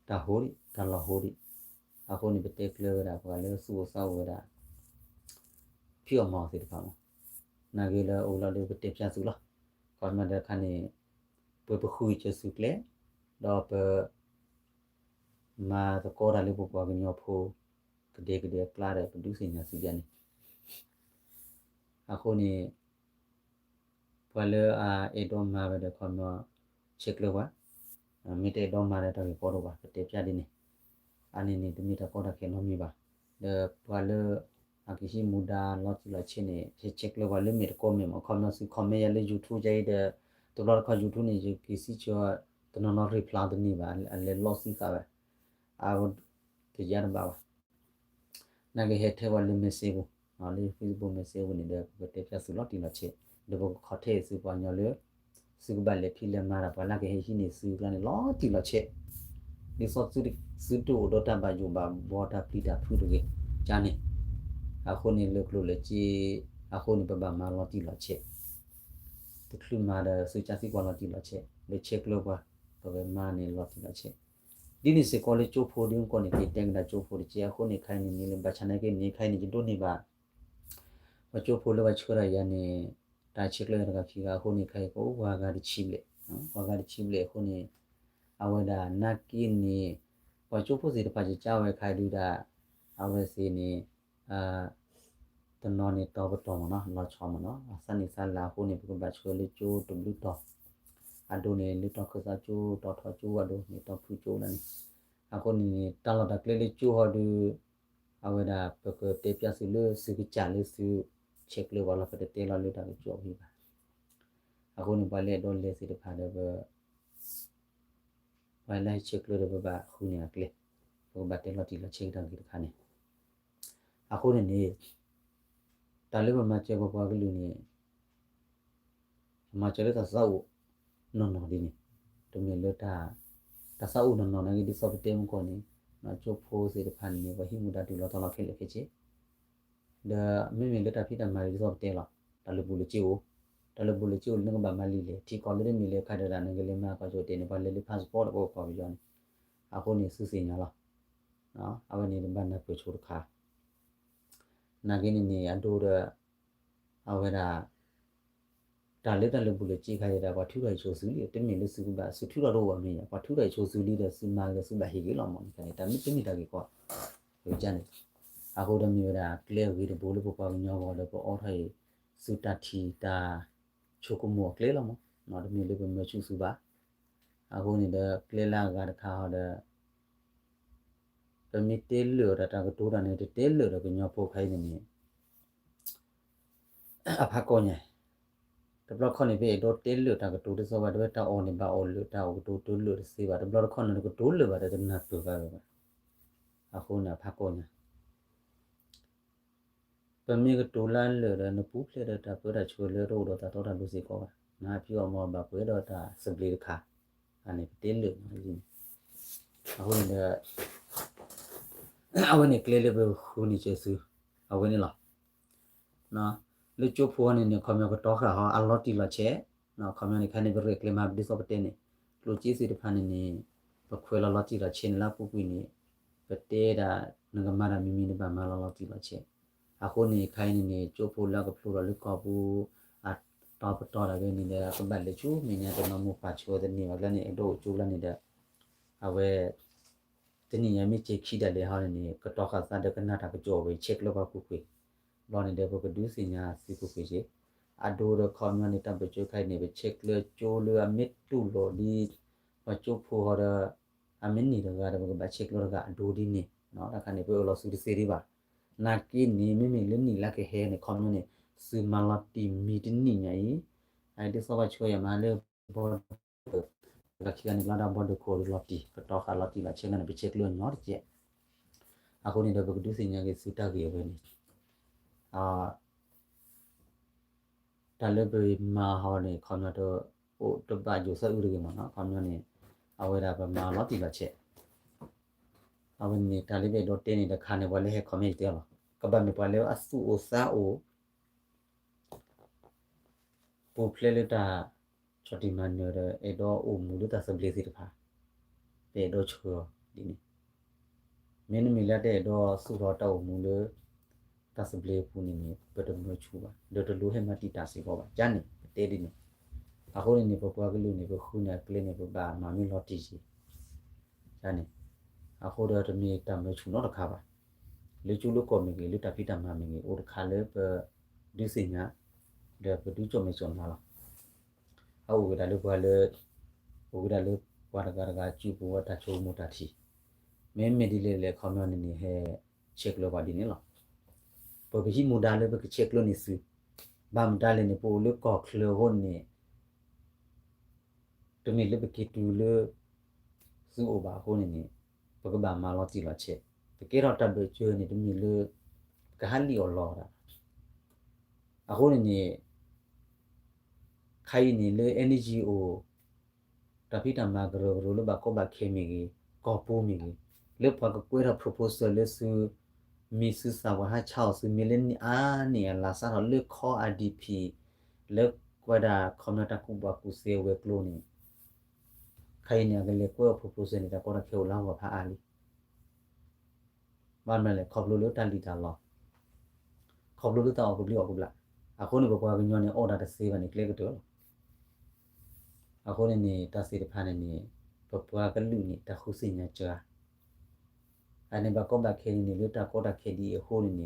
တၢ်ဟိဒံး တၢ်လီၢ်ဟိဒံး အဃိန့ၣ် ပတဲကျၢၤဝဲဒၣ်ပှၤလၢသူၣ်အိၣ်သးအိၣ်ဝဲဒၣ် ဖံးအီၣ်မၤအီၣ်သ့ၣ်တဖၣ်မး နာ်က့လၢအိၣ်လီၤလၢပတဲဖျါသုလီၤ. ခီမ့ၢ်ဒီးခါန့ၣ် ပပဃုက့ၤသုကျဲ ဒီးပ မၤသကိးတၢ်လၢပပှၤကညီဖိ ကဒဲကဒဲအကျါဒီး ပဒုးသ့ၣ်ညါသုဒ်န့ၣ် အဃိန့ၣ် ပှၤလၢအအဲၣ်ဒိးမၤဝဲဒီးခီမ့ၢ် ဆဲးကျၢပှၤ, မ့ၢ်တအဲၣ်ဒိးမၤဒီးတၢ်ဂ့ၢ်ကီတအိၣ်ဘၣ် ပတဲဖျါဒ်န့ၣ်, အန့ၣ်န့ၣ် တမ့ၢ်တၢ်ကီတၢ်ခဲလီၤမံၤဘၣ်, ဒီးပှၤလၢ အကဟံးမူဒါလီၤတံၢ်လီၤဆဲးန့ၣ် ဟဲဆဲးကျၢပှၤလၢမဲာ်တကိးမဲာ်မး ခီပညီသု comment ယၤလၢ YouTube ယၤအံၤဒီး တဘျီတခီ YouTube န့ၣ် ယက့ၤစံးဆၢ တနီၤနီၤ reply တန့ၢ်ဘၣ် အလဲၤလီၤသံသးဝဲ အဝဲ တယါတဘၣ်ဘၣ် နာ်က့ဟဲထဲပှၤလၢ message ပူၤ လၢ Facebook message ပူၤန့ၣ်ဒီး ပကတဲဖျါသုလီၤတံၢ်လီၤဆဲး ဒီးပကခီၣ်ထဲအံၤသုပှၤကညီလၢ သုကဘၣ်လဲၤဖံးလဲၤမၤတၢ် ပှၤလၢကဟဲဟံးန့ၢ်သုကျါန့ၣ် လီၤတံၢ်လီၤဆဲး ဒ်သိးသုတအိၣ်ဒီးတၢ်ဘၣ်ယိၣ်ဘၣ်ဘှီ တၢ်ပျံၤတၢ်ဖုးတဂ့ၤ ကန့ၣ် အဃိန့ၣ်လၢကျိၣ်လၢစ့ အဃိန့ၣ် ပဘၣ်မၤလီၤတံၢ်လီၤဆဲး တချုးမၤဒီးသုကသံကွၢ်လီၤတံၢ်လီၤဆဲး လၢဆဲးကျၢပှၤ ပကမၤန့ၣ်လီၤတံၢ်လီၤဆဲး ဒ်န့ၣ်စ့ၢ်ကီးလၢကၠိဖိဒ်မကီၢ်န့ၣ် က့ၤတဲကဒၣ်ကၠိဖိတက့ၢ် အဃိန့ၣ် ခဲအံၤန့ၣ်န့ၣ်လၢဘၣ်ဆၣ်နာ်က့န့ၣ် ခဲအံၤန့ၣ် ယဒိးန့ၢ်ဘၣ် ပှၤကၠိဖိလၢပှၤဆှၢတၢ်ယၤန့ၣ် တၢ်ဆဲးကျၢတဂၤခံဂၤအဃိန့ၣ် ခဲအံၤကအိၣ်ပှၤဂၤတဆံဘျဲၣ် ပှၤဂၤတဆံဘျဲၣ်အဃိန့ၣ် အဝဲဒၣ်နာ်က့န့ၣ် ပှၤကၠိဖိသ့ၣ်တဖၣ်ကကါဝဲခါဒုးဒၣ် အဝဲသ့ၣ်န့ၣ် တနီၤန့ၣ်တီပတီၢ်မ့ၢ်နီၤ လီၤဆီမ့ၢ်နီၤ အသးနံၣ်သးလၢအဃိန့ၣ် ပကဘၣ်ဆှၢလၢကၠိတဘျုးတီၢ် အဒိန့ၣ် လၢတီၢ်ခၢၣ်သးကၠိ တီၢ်ထီကၠိအဒိန့ၣ် တီၢ်ဖုကၠိလၢန့ၣ် အဃိန့ၣ်န့ၣ် တၢ်လီၢ်တၢ်ကျဲလၢကၠိဟီဒုး အဝဲဒၣ်ပကတဲပျါသုလၢသုကစၢ်လၢသု ဆဲးကျၢပှၤလီၤ ပတတဲလီၤလၢတၢ်ကစီၣ်ဖဲဘၣ် အဃိန့ၣ် ပှၤလၢအဲၣ်ဒိးလဲၤသ့ၣ်တဖၣ်ဒီး ပှၤလၢဟဲဆဲးကျၢဒီးပဘၣ်ဃုန့ၢ်အကျဲ ပကဘၣ်တဲလီၤတံၢ်လီၤဆဲးက့ၤတၢ်ဂ့ၢ်တခါန့ၣ် အဃိန့ၣ်န့ၣ် တၢ်လၢပမၤစၢၤပပှၤကလုာ်န့ၣ် မၤစၢၤလၢတၢ်သးအိၣ်နီၢ်နီၢ်ဒ်န့ၣ် တမ့ၢ်လၢ တၢ်သးအိၣ်နီၢ်နီၢ်နာ်က့ဒ်သိးပတဲမုၢ်ကီၢ်န့ၣ် ကၠိဖိသ့ၣ်တဖၣ်န့ၣ် ပှၤဟံးမူဒါတုၤလီၤတီၤလီၤခဲလၢာ်ခဲဆ့ ဒီးမ့မ့ၢ်လၢတၢ်ဖံးတၢ်မၤဒ်သိးပတဲလီၤ တၢ်လၢာ်ဘူၣ်လၢာ်စ့အိၣ် တၢ်လၢဘူးလၢကၠိလၢနကဘၣ်မၤလံာ်လဲၣ် ထံကီၢ်လၢတမ့ၢ်လၢခါဒီးဒၣ် နကလဲၤမၤကီၢ်ကၠိၣ်တဲာ်န့ၣ် ပှၤလဲၤလၢ passport ဒီးပကီၢ်ပယီၤန့ၣ်, အဃိန့ၣ်သုသ့ၣ်ညါလီၤ. အဝဲန့ၣ်တဘၣ်နၢ်ပၢၢ်ဆိတခါ နာ်က့န့ၣ်န့ၣ် အဒိဒီး အဝဲဒၣ် တၢ်လၢတၢ်လၢဘူးလၢကၠိခါအံၤဒၣ် ပှၤထုးထီၣ်အံၤဆိသုလံ တမ့ၢ်လၢသုကဘၣ် သုထုးထီၣ်တအိၣ်ဘၣ်မ့ၢ်ဧါ, ပှၤထုးထီၣ်အံၤဆိသုလံဒီး သုမၤဂ့ၤသုဘၣ်ဟ့ၣ်ဂ့ၤလီၤမ့ၢ်န့ၣ် တမ့ၢ်တၢ်ဂ့ၢ်ကီ ကန့ၣ် အဃိဒီးမ့ၢ်ဝဲဒၣ်ကျဲအဂ့ၤတဘိလၢပပှၤကညီဂီၢ်ဒီး ပအိးထီၣ်အံၤ သုတၢ်ထံၣ်တၢ်ဆိကမိၣ်အကျဲလီၤမ့ၢ်, တမ့ၢ်လၢပမၢဆူၣ်သုဘၣ်. အဃိန့ၣ်ဒီးကျဲလၢအဂၤတခါဟီဒီး ပမ့ၢ်တဲလၢာ်အီၤဒီးတၢ်ကတိၤတၢ်န့ၣ် တတဲလၢာ်ဒီးကညီဖိခါအံၤန့ၣ်န့ၣ် အဖးကီညါ, တဘျီခီန့ၣ် ပအဲၣ်ဒိးတဲလၢာ်တၢ်ကတိၤတသ့ဘၣ်, တဝဲတၢ်အီၣ်န့ၣ် ဘၣ်အီၣ်လၢာ်တၢ်အိၣ်ကတိၤတလၢာ်တသ့ဘၣ်, တဘျီတခီန့ၣ် နကတိၤလၢာ်ဘၣ်ဒီးတနၢ်ပၢၢ်ဘၣ်ဝဲဘၣ်. အဃိန့ၣ် အဖးကီညါ ပမ့ၢ်ကတိၤလၢလၢာ်ဒီး နပူၤဖျဲးဒီးတၢ်ပၢတၢ်ဆှၢလၢတအိၣ်ဒီးတၢ်တီတၢ်လိၤစ့ၢ်ကီးဘၣ်, နဟးဖံးအီၣ်မၤအီၣ်ဘၣ်ပှဲၤဒီးတၢ်သဘျ့တခါ, အန့ၣ်ပတဲလၢာ်န့ၣ်. အဃိန့ၣ်ဒီး အဝဲန့ၣ်ကျဲလၢပဃုန့ၢ်က့ၤသု အဝဲန့ၣ်လီၤ. လၢကၠိဖိန့ၣ်န့ၣ် ခီပညီကတီဃာ်ဟီ အလီၤတံၢ်လီၤဆဲး, ခီပညီန့ၣ် ခဲန့ၣ် ပရဲၣ်ကျဲၤမၤဒ်သိးပတဲန့ၣ် ကျိၣ်စ့သ့ၣ်တဖၣ်န့ၣ်န့ၣ် ပခွဲးလီၤလီၤတံၢ်လီၤဆဲးန့ၣ်လၢအပူၤကွံာ်န့ၣ် ပတဲဒၣ် နကမၤတၢ်မံၤမံၤန့ၣ် ဘၣ်မၤလီၤလီၤတံၢ်လီၤဆဲး. အဃိန့ၣ် ခဲအံၤန့ၣ်န့ၣ် ကၠိဖိလၢအကဖျိထီၣ်လၢကီၢ်ပူၤ အတီပတီၢ်ဒၣ်ဝဲန့ၣ်ဒီး ကဘၣ်လဲၤဆူမဲာ်ညါတနီၤမိၢ်ပၢ်ဆိတန့ၢ်ဘၣ်ကျါန့ၣ် အဲၣ်ဒိးအိၣ်ကၠိလၢန့ၣ်ဒီး အဝဲ တနံၣ်ညါမ့ၢ်ကဲခံဒၣ်လဲာ်ဟီန့ၣ်န့ၣ် ကတီဃာ်သးဒီးကနၣ်တၢ်ကစီၣ်ဝဲ ဆဲးကျၢပှၤကွ့ၢ်ကွ့ၢ်, ဘျီန့ၣ်ဒီး ပကဒုးသ့ၣ်ညါသုကွ့ၢ်ကွ့ၢ်က့ၤ. အဒိဒီးခီပညီန့ၣ် တၢ်ဘၢၣ်စၢၤခဲအံၤန့ၣ် ပဆဲးကျၢကၠိလၢအမ့ၢ်တူၢ်လိာ်ဒ် ပှၤကၠိဖိဟီဒီး အမ့ၢ်န့ၢ်တဂၤဒီး ပကဘၣ်ဆဲးကျၢတဂၤအဒိဒ်န့ၣ်, တၢ်ခါန့ၣ် ပအၢၣ်လီၤသုတသ့ဒံးဘၣ်. နာ်က့န့ၣ် မ့မ့ၢ်လၢနံၣ်လၢကဟဲန့ၣ် ခီပညီန့ၣ် သုမၤလီၤတံၢ်မံၤတနံၣ်ညါအံၤ, အဒ်သိးပှၤဆိယၤမၤလၢ ဘီဒၢ လၢခံဂၤန့ၣ် လီၤဒၣ်ဘီဒၢခိၣ်ဒီးလီၤတံၢ် ကတီဃာ်လီၤတံၢ်လီၤဆဲးန့ၣ် ပဆဲးကျၢညီတကဲး. အဃိန့ၣ်ဒီး ပကဒုးသ့ၣ်ညါက့ၤသုတၢ်ဂ့ၢ်အဝဲန့ၣ် တၢ်လၢပမၤဟီန့ၣ် ခီပညီတအိၣ်တဘၣ်ယိာ်သၢအုးတဂ့ၤမ့ၢ်နီၤ, ခီပညီန့ၣ် အဝဲဒၣ်ပမၤလီၤတံၢ်လီၤဆဲး. အဝဲန့ၣ် တၢ်လၢပအဲၣ်ဒိးတဲန့ၣ် တခါန့ၣ် ပှၤလၢဟဲ comment တဲလီၤ, ကဘၣ်မ့ၢ်ပှၤလၢအသူၣ်အိၣ်သးအိၣ် ပူၤဖျဲးလၢတၢ်ဆီၣ်တံၢ်မၤနၢၤဒီး အဲၣ်ဒိးအိၣ်မူလၢတၢ်သဘျ့သ့ၣ်တဖၣ်, ပအဲၣ်ဒိးဆှၢအီၤဒ်န့ၣ်. မ့တမ့ၢ်လၢတအဲၣ်ဒိးသူၣ်ထီၣ်တၢ်အိၣ်မူလၢ တၢ်သဘျ့အပူၤန့ၣ်န့ၣ် ပတမၢဆူၣ်ဘၣ်, ဒီးတလိၣ်ဟဲမၤတံာ်တာ်စ့ၢ်ကီးဘၣ်, ကန့ၣ် ပတဲဒ်န့ၣ်. အဃိန့ၣ်န့ၣ် ပပှၤကလုာ်န့ၣ် ပဃုန့ၢ်အကျဲန့ၣ် ပဘၣ်မၤမ့ၢ်လီၤတံၢ်က့ၤ န့ၣ်. အဃိဒီးတမ့ၢ်တၢ်မၢဆူၣ်နီတခါဘၣ်, လၢကၠိလၢကီၢ်မ့ၢ်ဂ့ၤ, လၢတၢ်ဖံးတၢ်မၤမ့ၢ်ဂ့ၤ, အိၣ်တခါလၢပဒုးသ့ၣ်ညါ ဒီးပဒုးကၠီၣ်မဲာ်ကၠီၣ်နါလီၤ. အအိၣ်ဝဲဒၣ်လၢပှၤလၢ အိၣ်ဝဲဒၣ်လၢပှၤတဂၤတဂၤစုပူၤဝဲတၢ်ဆိကမိၣ်တၢ်ထံၣ်, မ့မ့ၢ်ဒ်လဲၣ်လဲၣ် ခီပညီန့ၣ်န့ၣ် ဟဲဆဲးကျၢပှၤဒ်န့ၣ်လီၤ. ပကဟံးမူဒါလၢပကဆဲးကျၢန့ၢ်သု, ဘၣ်မတၤလဲၣ်န့ၣ် ပအိၣ်လၢကီၢ်ချၢအဃိန့ၣ် တမ့ၢ်လၢပက့ၤတုၤလၢ သုအိၣ်ဘၣ်အဃိန့ၣ်န့ၣ် ပကဘၣ်မၤလီၤတံၢ်လီၤဆဲး, ပကဲထီၣ်တၢ်ဘၢၣ်စၢၤန့ၣ် တမ့ၢ်လၢ ပကဟးလံၣ်အီၣ်လီအီၣ်တၢ်ဘၣ်. အဃိန့ၣ်န့ၣ် ခဲအံၤန့ၣ်လၢ NGO တၢ်ဖံးတၢ်မၤကရၢကရိလၢဘၣ်ကီဘၣ်ခဲမ့ၢ်ဂ့ၤ, ကီၢ်ပူၤမ့ၢ်ဂ့ၤ, လၢပှၤကကွဲးထီၣ် proposal လၢသု မံၤသုသး ပှၤဟးဆါအီၣ်သု မ့ၢ်လၢန့ၢ်အါန့ၢ်အလၤစးထီၣ်လၢ core IDP လၢကွဲးဒၣ်ခီပညီတၢ်ကူၣ်ဘၣ်ကူၣ်သ့ဝဲၤကျိၤန့ၣ် ခဲအံၤန့ၣ် အကလဲၤကွဲးအီၣ် proposal န့ၣ် တၢ်ကီတၢ်ခဲအိၣ်လၢအဂီၢ်ဖးအါလံ. ဘၣ်မနုၤလဲၣ် ခီဖျိလၢတၢ်လံၣ်တၢ်လီ, ခီဖျိလၢတၢ်အီၣ်ကဘျံးအီၣ်ကဘျၣ်. အဃိန့ၣ် ပပှၤကညီန့ၣ် အီၣ်တၢ်တသ့ဘၣ်န့ၣ် ကျဲကတၢၢ်လီၤ. အဃိန့ၣ်န့ၣ် တၢ်သ့ၣ်တဖၣ်န့ၣ်န့ၣ် ပပှၤကလုာ်န့ၣ် တၢ်ဃုသ့ၣ်ညါစှၤ အန့ၣ်ဘၣ်ကီဘၣ်ခဲန့ၣ်န့ၣ် လၢတၢ်ကီတၢ်ခဲဒ်အံၤအဃိန့ၣ်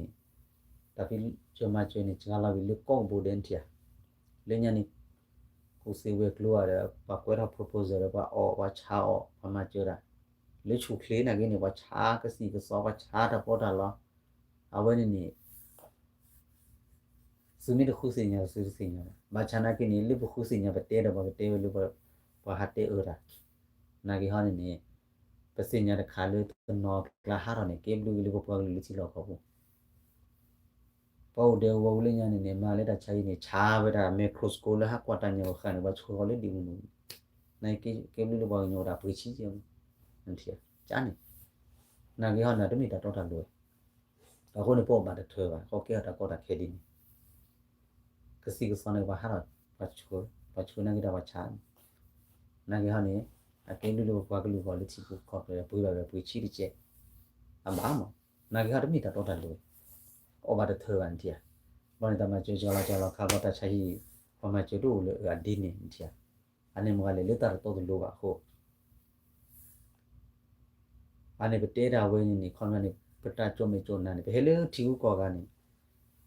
န့ၣ် တၢ်ဖံးစၢၤမၤစၢၤန့ၣ် စှၤလီၤဝံၤလၢကိးကဘိဒဲးထံၣ်ဧါ. လၢညါန့ၣ် ကူၣ်သ့ဝဲၤကျိၤဧါဒီး ပှၤကွဲးထီၣ် proposal ဒီး ပှၤအီၣ် ပှၤဆါအီၣ် ပှၤမၤစၢၤတၢ် လၢဆူၣ်ချ့နာ်က့န့ၣ် ပှၤဆါကသံၣ်ကသီ ပှၤဆါတၢ်ပီးတၢ်လီ အဝဲန့ၣ်န့ၣ် သုမ့ၢ်တဃုသ့ၣ်ညါ သုတသ့ၣ်ညါဘၣ်. ဘၣ်ဆၣ်နာ်က့န့ၣ် လၢပဃုသ့ၣ်ညါ ပတဲဒီးပှၤကတဲဝဲလၢ ပှၤဟးတဲအၢတၢ် နာ်က့ဟီန့ၣ်န့ၣ် ပသ့ၣ်ညါတခါလၢတနီၤကျါဟးထီၣ်န့ၣ် ကဲဘျုးက့ၤလၢပပှၤကလုာ်လၢထံလီၢ်ကီၢ်ပူၤ ပှၤအိၣ်ဒဲးဝီၤဝံၤလၢညါန့ၣ်န့ၣ် မၤလၢတၢ်ဆါဟံၣ်န့ၣ် ဆါဝဲဒၣ် microscope လၢဟးကွၢ်တၢ်ညၣ်အဃၢၤန့ၣ် ပှၤဆှၢဃီၤလၢဒံးမနုၤ နာ်က့ကဲဘျုးလၢပှၤကညီတၢ်ပှ့ၤဆံးကဲန့ၣ် ကန့ၣ် နာ်က့ဟီန့ၣ် တမ့ၢ်တၢ်တီတၢ်လိၤ အဃိန့ၣ် ပအီၣ်ဘၣ်တထၢဘၣ် ကီကဲထီၣ်တၢ်ကီတၢ်ခဲဒ်န့ၣ် ကသံၣ်ကသီန့ၣ် ပှၤဟးထီၣ် ပှၤဆှၢ, ပှၤဆှၢနာ်က့ဒီးပှၤဆါ, နာ်က့ဟီန့ၣ် အကဲဒုးလၢပပှၤကလုာ်ဂီၢ်လၢထံဖိကီၢ်ဖိ ပှ့ၤဘၣ်ဝဲပှ့ၤဆံတကဲး, အဘၣ်မး, နာ်က့ဟီတမ့ၢ်တၢ်တီတၢ်လိၤ, အီၣ်ဘၣ်တထၢဘၣ်နထံၣ်ဧါ, ဘၣ်န့ၣ်တၢ်မၤစၢၤကလီကလီခါဘီတၢ်ဆါဟံၣ်, ပှၤမၤစၢၤတအိၣ်လၢအဒ်န့ၣ်နထံၣ်ဧါ, အန့ၣ်မ့ၢ်ဂၤလဲၣ်လၢတၢ်တတီတလိၤဘၣ်အဃိ အန့ၣ်ပတဲတၢ်ဝဲန့ၣ်န့ၣ် ခီပညီန့ၣ် ပတၢ်ကၠိမဲာ်ကၠိနါန့ၣ် ပဟဲလၢထံဂုၤကီၢ်ဂၤန့ၣ်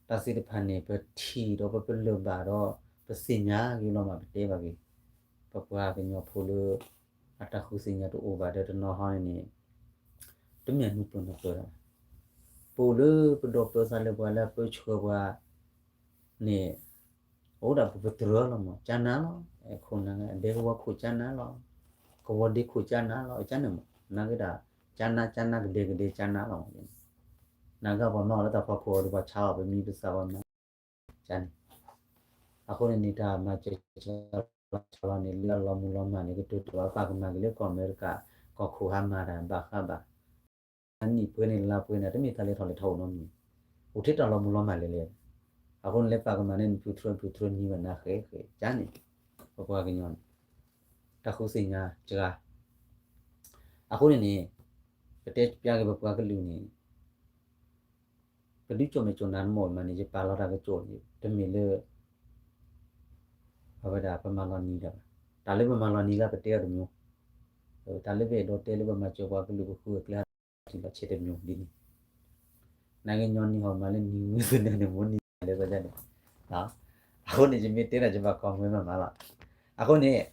တၢ်သ့ၣ်တဖၣ်န့ၣ် ပထံၣ်ဒီးပပလၢၢ်ဘၣ်ဒီး ပသ့ၣ်ညါဂ့ၤလီၤမး ပတဲဘၣ်ဂ့ၤ, ပပှၤကညီဖိလၢ အတၢ်ဃုသ့ၣ်ညါတအိၣ်ဘၣ်ဒီးတနီၤဟီန့ၣ်န့ၣ် တမ့ၢ်နုာ်ပၢၢ်နုာ်ပၢၢ်ဒၣ်, ပအိၣ်လၢပဒီပုၢ်ဝဲၢ်သးလၢပှၤလၢအပၢဆှၢပှၤန့ၣ် အိၣ်ဒၣ်ပပတြၢၤလီၤမး ကၠါနါလီၤ, ခိၣ်နၢ် အဒဲကဝီၤခိၣ်ကၠါနါလီၤ, ကဝီၤဒ့ခိၣ်ကၠါနါလီၤ ကၠါန့ၣ်မး နာ်က့ဒၣ် ကၠါနါ ကၠါနါကဒဲကဒဲကၠါနါလီၤမး, နာ်က့ပှၤမၤအီၤလၢတၢ်ဖီခိၣ်အီၤဒီးပှၤဆါအီၤ ပမံပသးပှၤမၤ ကၠါန့ၣ်, အဃိန့ၣ်န့ၣ် တၢ်မၤစၢၤဆါလီၤန့ၣ် လၢအလီၤမုၢ်လီၤမၢ်န့ၣ် ကတိၤတၢ်ဘၣ်ပာ်ကမၣ်က့ၤလၢကီၢ်အမဲရကၤ ကီၢ်ခိၣ်ဟါမၢ်တၢ်ဘၣ်ဃးဘၣ် အနံၣ်ပှဲၤန့ၣ်လါပှဲၤန့ၣ် တမ့ၢ်တၢ်လဲၤထီၣ်လဲၤထီအိၣ်နီတမံၤ, အိၣ်ထဲတၢ်လီၤမုၢ်လီၤမၢ်လဲၣ်လဲၣ်, အဃိန့ၣ် လဲၤပာ်ကမၣ်န့ၣ် နဖုထြၢ နဖုထြၢနံၤဘၣ်နၤဃဲဃဲ ကၠါန့ၣ်, ပပှၤကညီန့ၣ် တၢ်ဃုသ့ၣ်ညါစှၤ, အဃိန့ၣ်န့ၣ် ပတဲပျါက့ၤပပှၤကလုာ်န့ၣ် ပဒုးကၠိမဲာ်ကၠိနါတမီၢ်မးန့ၣ် ယပာ်လီၤတၢ်ကစီၣ်န့ၣ် တမ့ၢ်လၢ အဝဲဒၣ်ပမၤလီၤနံၤဒၣ်ဘၣ်, တၢ်လၢပမၤလီၤနံၤလၢပတဲအီၤတမျိုး, တၢ်လၢပအဲၣ်ဒိးတဲလၢပမၤစၢၤပှၤကလုာ်ပဃုအကျဲ ထံၣ်လီၤဆဲးတမျိုးဒ်န့ၣ်, နာ်က့ညီနုၢ်ဟီၣ်မးလၢနံၤမုၢ်သနၢၣ်န့ၣ် မိၢ်နံၤလဲၤသးဒ်န့ၣ်, အဃိန့ၣ် ယမ့ၢ်တဲဒၣ်ယဘၣ်ကီၢ်မွဲမးမးလီၤ, အဃိန့ၣ်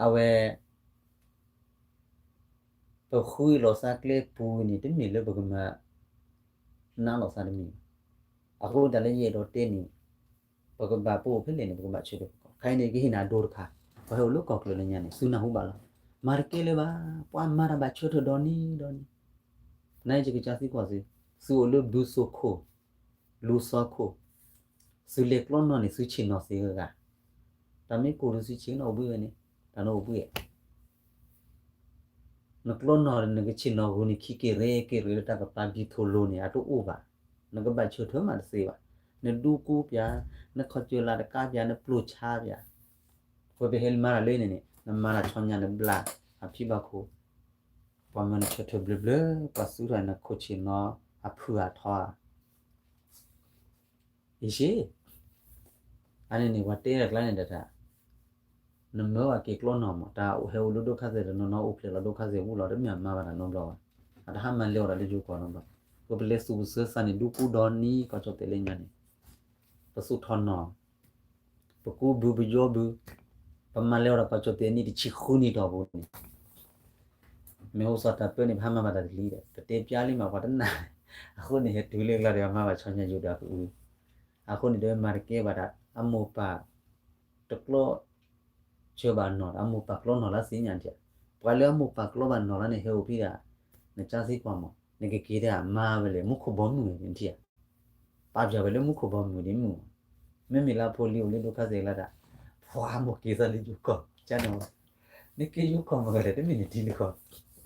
အဝဲ ပဃုလီၤသးကျဲပူၤန့ၣ် တမ့ၢ်လၢပကမၤ နးလီၤသးတမ့ၢ်ဘၣ်. အဃိတၢ်လၢယအဲၣ်ဒိးတဲန့ၣ် ပကဘၣ်ပအိၣ်ဖဲလဲၣ်န့ၣ် ပကဘၣ်ဆၢထၢၣ်ပကီၢ်. ခဲအံၤန့ၣ် ကဟ့ၣ်နၤအဒိတခါ, ပှၤဟဲအိၣ်လၢကီၢ်ချၢလၢညါန့ၣ် သုနၢ်ဟူဘၣ်လီၤ. မၤတကဲလၢၤဘၣ်, ပှၤမၤတၢ်ဘၣ်ဆၢထၢၣ်ဒီနံၤဒီနံၤ. နယကစၢ်သံကွၢ်သု, သုအိၣ်လၢဘုသိၣ်ခိၣ်, လူၤသီခိၣ်, သုလဲၤကျီနီၢ်န့ၣ် သုဆ့ၣ်နီၤသ့ဂၤဂၤ. တၢ်မ့ၢ်ကိၢ်ဒီးသုဆ့ၣ်နီၤအိၣ်ဘှံးဝဲန့ၣ်, တၢ်နီၢ်အိၣ်ဘှံး နကျီနီၢ်ဒီးနကဆ့ၣ်နီၤဂုာ်န့ၣ် ခံက့ၤရ့က့ၤရ့လၢတၢ်ကပၤဘံၣ်ထိၣ်လိၤန့ၣ် အတအိၣ်ဘၣ်. နကဘၣ်ဆၢထၢၣ်မးတသ့ဘၣ်. နဒူကူပၠး, နခီၣ်စၢၤလးတကးပၠး, နပျိၢ်ဆါပၠး. ပှၤပဟဲမၤတၢ်လၢန့ၣ်န့ၣ် နမၤတၢ်ဆီညါနဘျါအဖံဘၣ်ခိၣ်, ပှၤမၢနဆၢထၢၣ်ဘျၢဘျၢ, ပှၤသူထီၣ်နခိၣ်ဆ့ၣ်နီၤအဖုၣ်အထီဧါ. ယ့ၡ့, အန့ၣ်န့ၣ် ပှၤတဲတၢ်ကျါန့ၣ်ဒီးတၢ်, နမၢဘၣ်က့ၤကျီနီၢ်မး, တၢ်ဟဲအိၣ်လၢဒိၣ်ခါသဲးတနီၤနီၤအိၣ်ဖျဲၣ်လီၤဒိၣ်ခါသဲးပူၤလီၤ, တမ့ၢ်အမၤဘၣ်တၢ်နီတဘျီဘၣ်. အတဟါမၤလဲၤအီၤဒီးလၢယိၤကီၢ်နီတဘျီ. ပပလဲၤသူၣ်ပသၢသးန့ၣ် ဒူကူဒီနံၤ ကီၢ်ကၠီၣ်တဲာ်လၢညါန့ၣ်, ပသူၣ်ထီၣ်နီၢ်, ပကူဘုပယီဘု, ပမၤလဲၤအီၤဒီးကီၢ်ကၠီၣ်တဲာ်နံၣ်တဆံဃုနံၣ်တီၢ်ပူၤန့ၣ် မ့ၢ်အိၣ်စီၤတၢ်ပၢန့ၣ် ပဟါမၢ်ဘၣ်တၢ်တလံဒီး ပတဲပျါလံမးပှၤတနာ်, အဃိန့ၣ် ဟဲတုၤလၢကျါဒီး အမၤဘၣ်ဆီညါယိၤဒီးကအု, အဃိန့ၣ် တဝဲမၤတကဲဘၣ်ဒၣ် အမိၢ်ပၢ်တကျီဆၢဘၣ်နီၢ်ဒီး အမိၢ်ပၢ်ကျီနီၢ်လၢသ့ၣ်ညါတၢ်, ပှၤလၢအမိၢ်ပၢ်ကျီဘၣ်နီၢ်လၢန့ၣ် ဟဲအိၣ်ဖဲဒၣ် နကၢသံကွၢ်မး, နကက့ၤတၢ်မၤဝဲလဲၣ် မူခိၣ်ဘီမုၢ်န့ၣ်နထံၣ်ဧါ. ပာ်ပၠးဝဲလၢမူခိၣ်ဘီမုၢ်ဒ်မုၢ်, မ့မ့ၢ်လၢအဖိလံၤအိၣ်လၢဒိၣ်ခါသဲးလၢတၢ်, ပှၤမိၢ်က့ၤသးလၢယိၤကီၢ်ကန့ၣ်, နက့ၤယိၤကီၢ်မ့ၢ်ဂ့ၤလဲၣ် တမ့ၢ်နထံလၢကီၢ်, နက့ၤဟ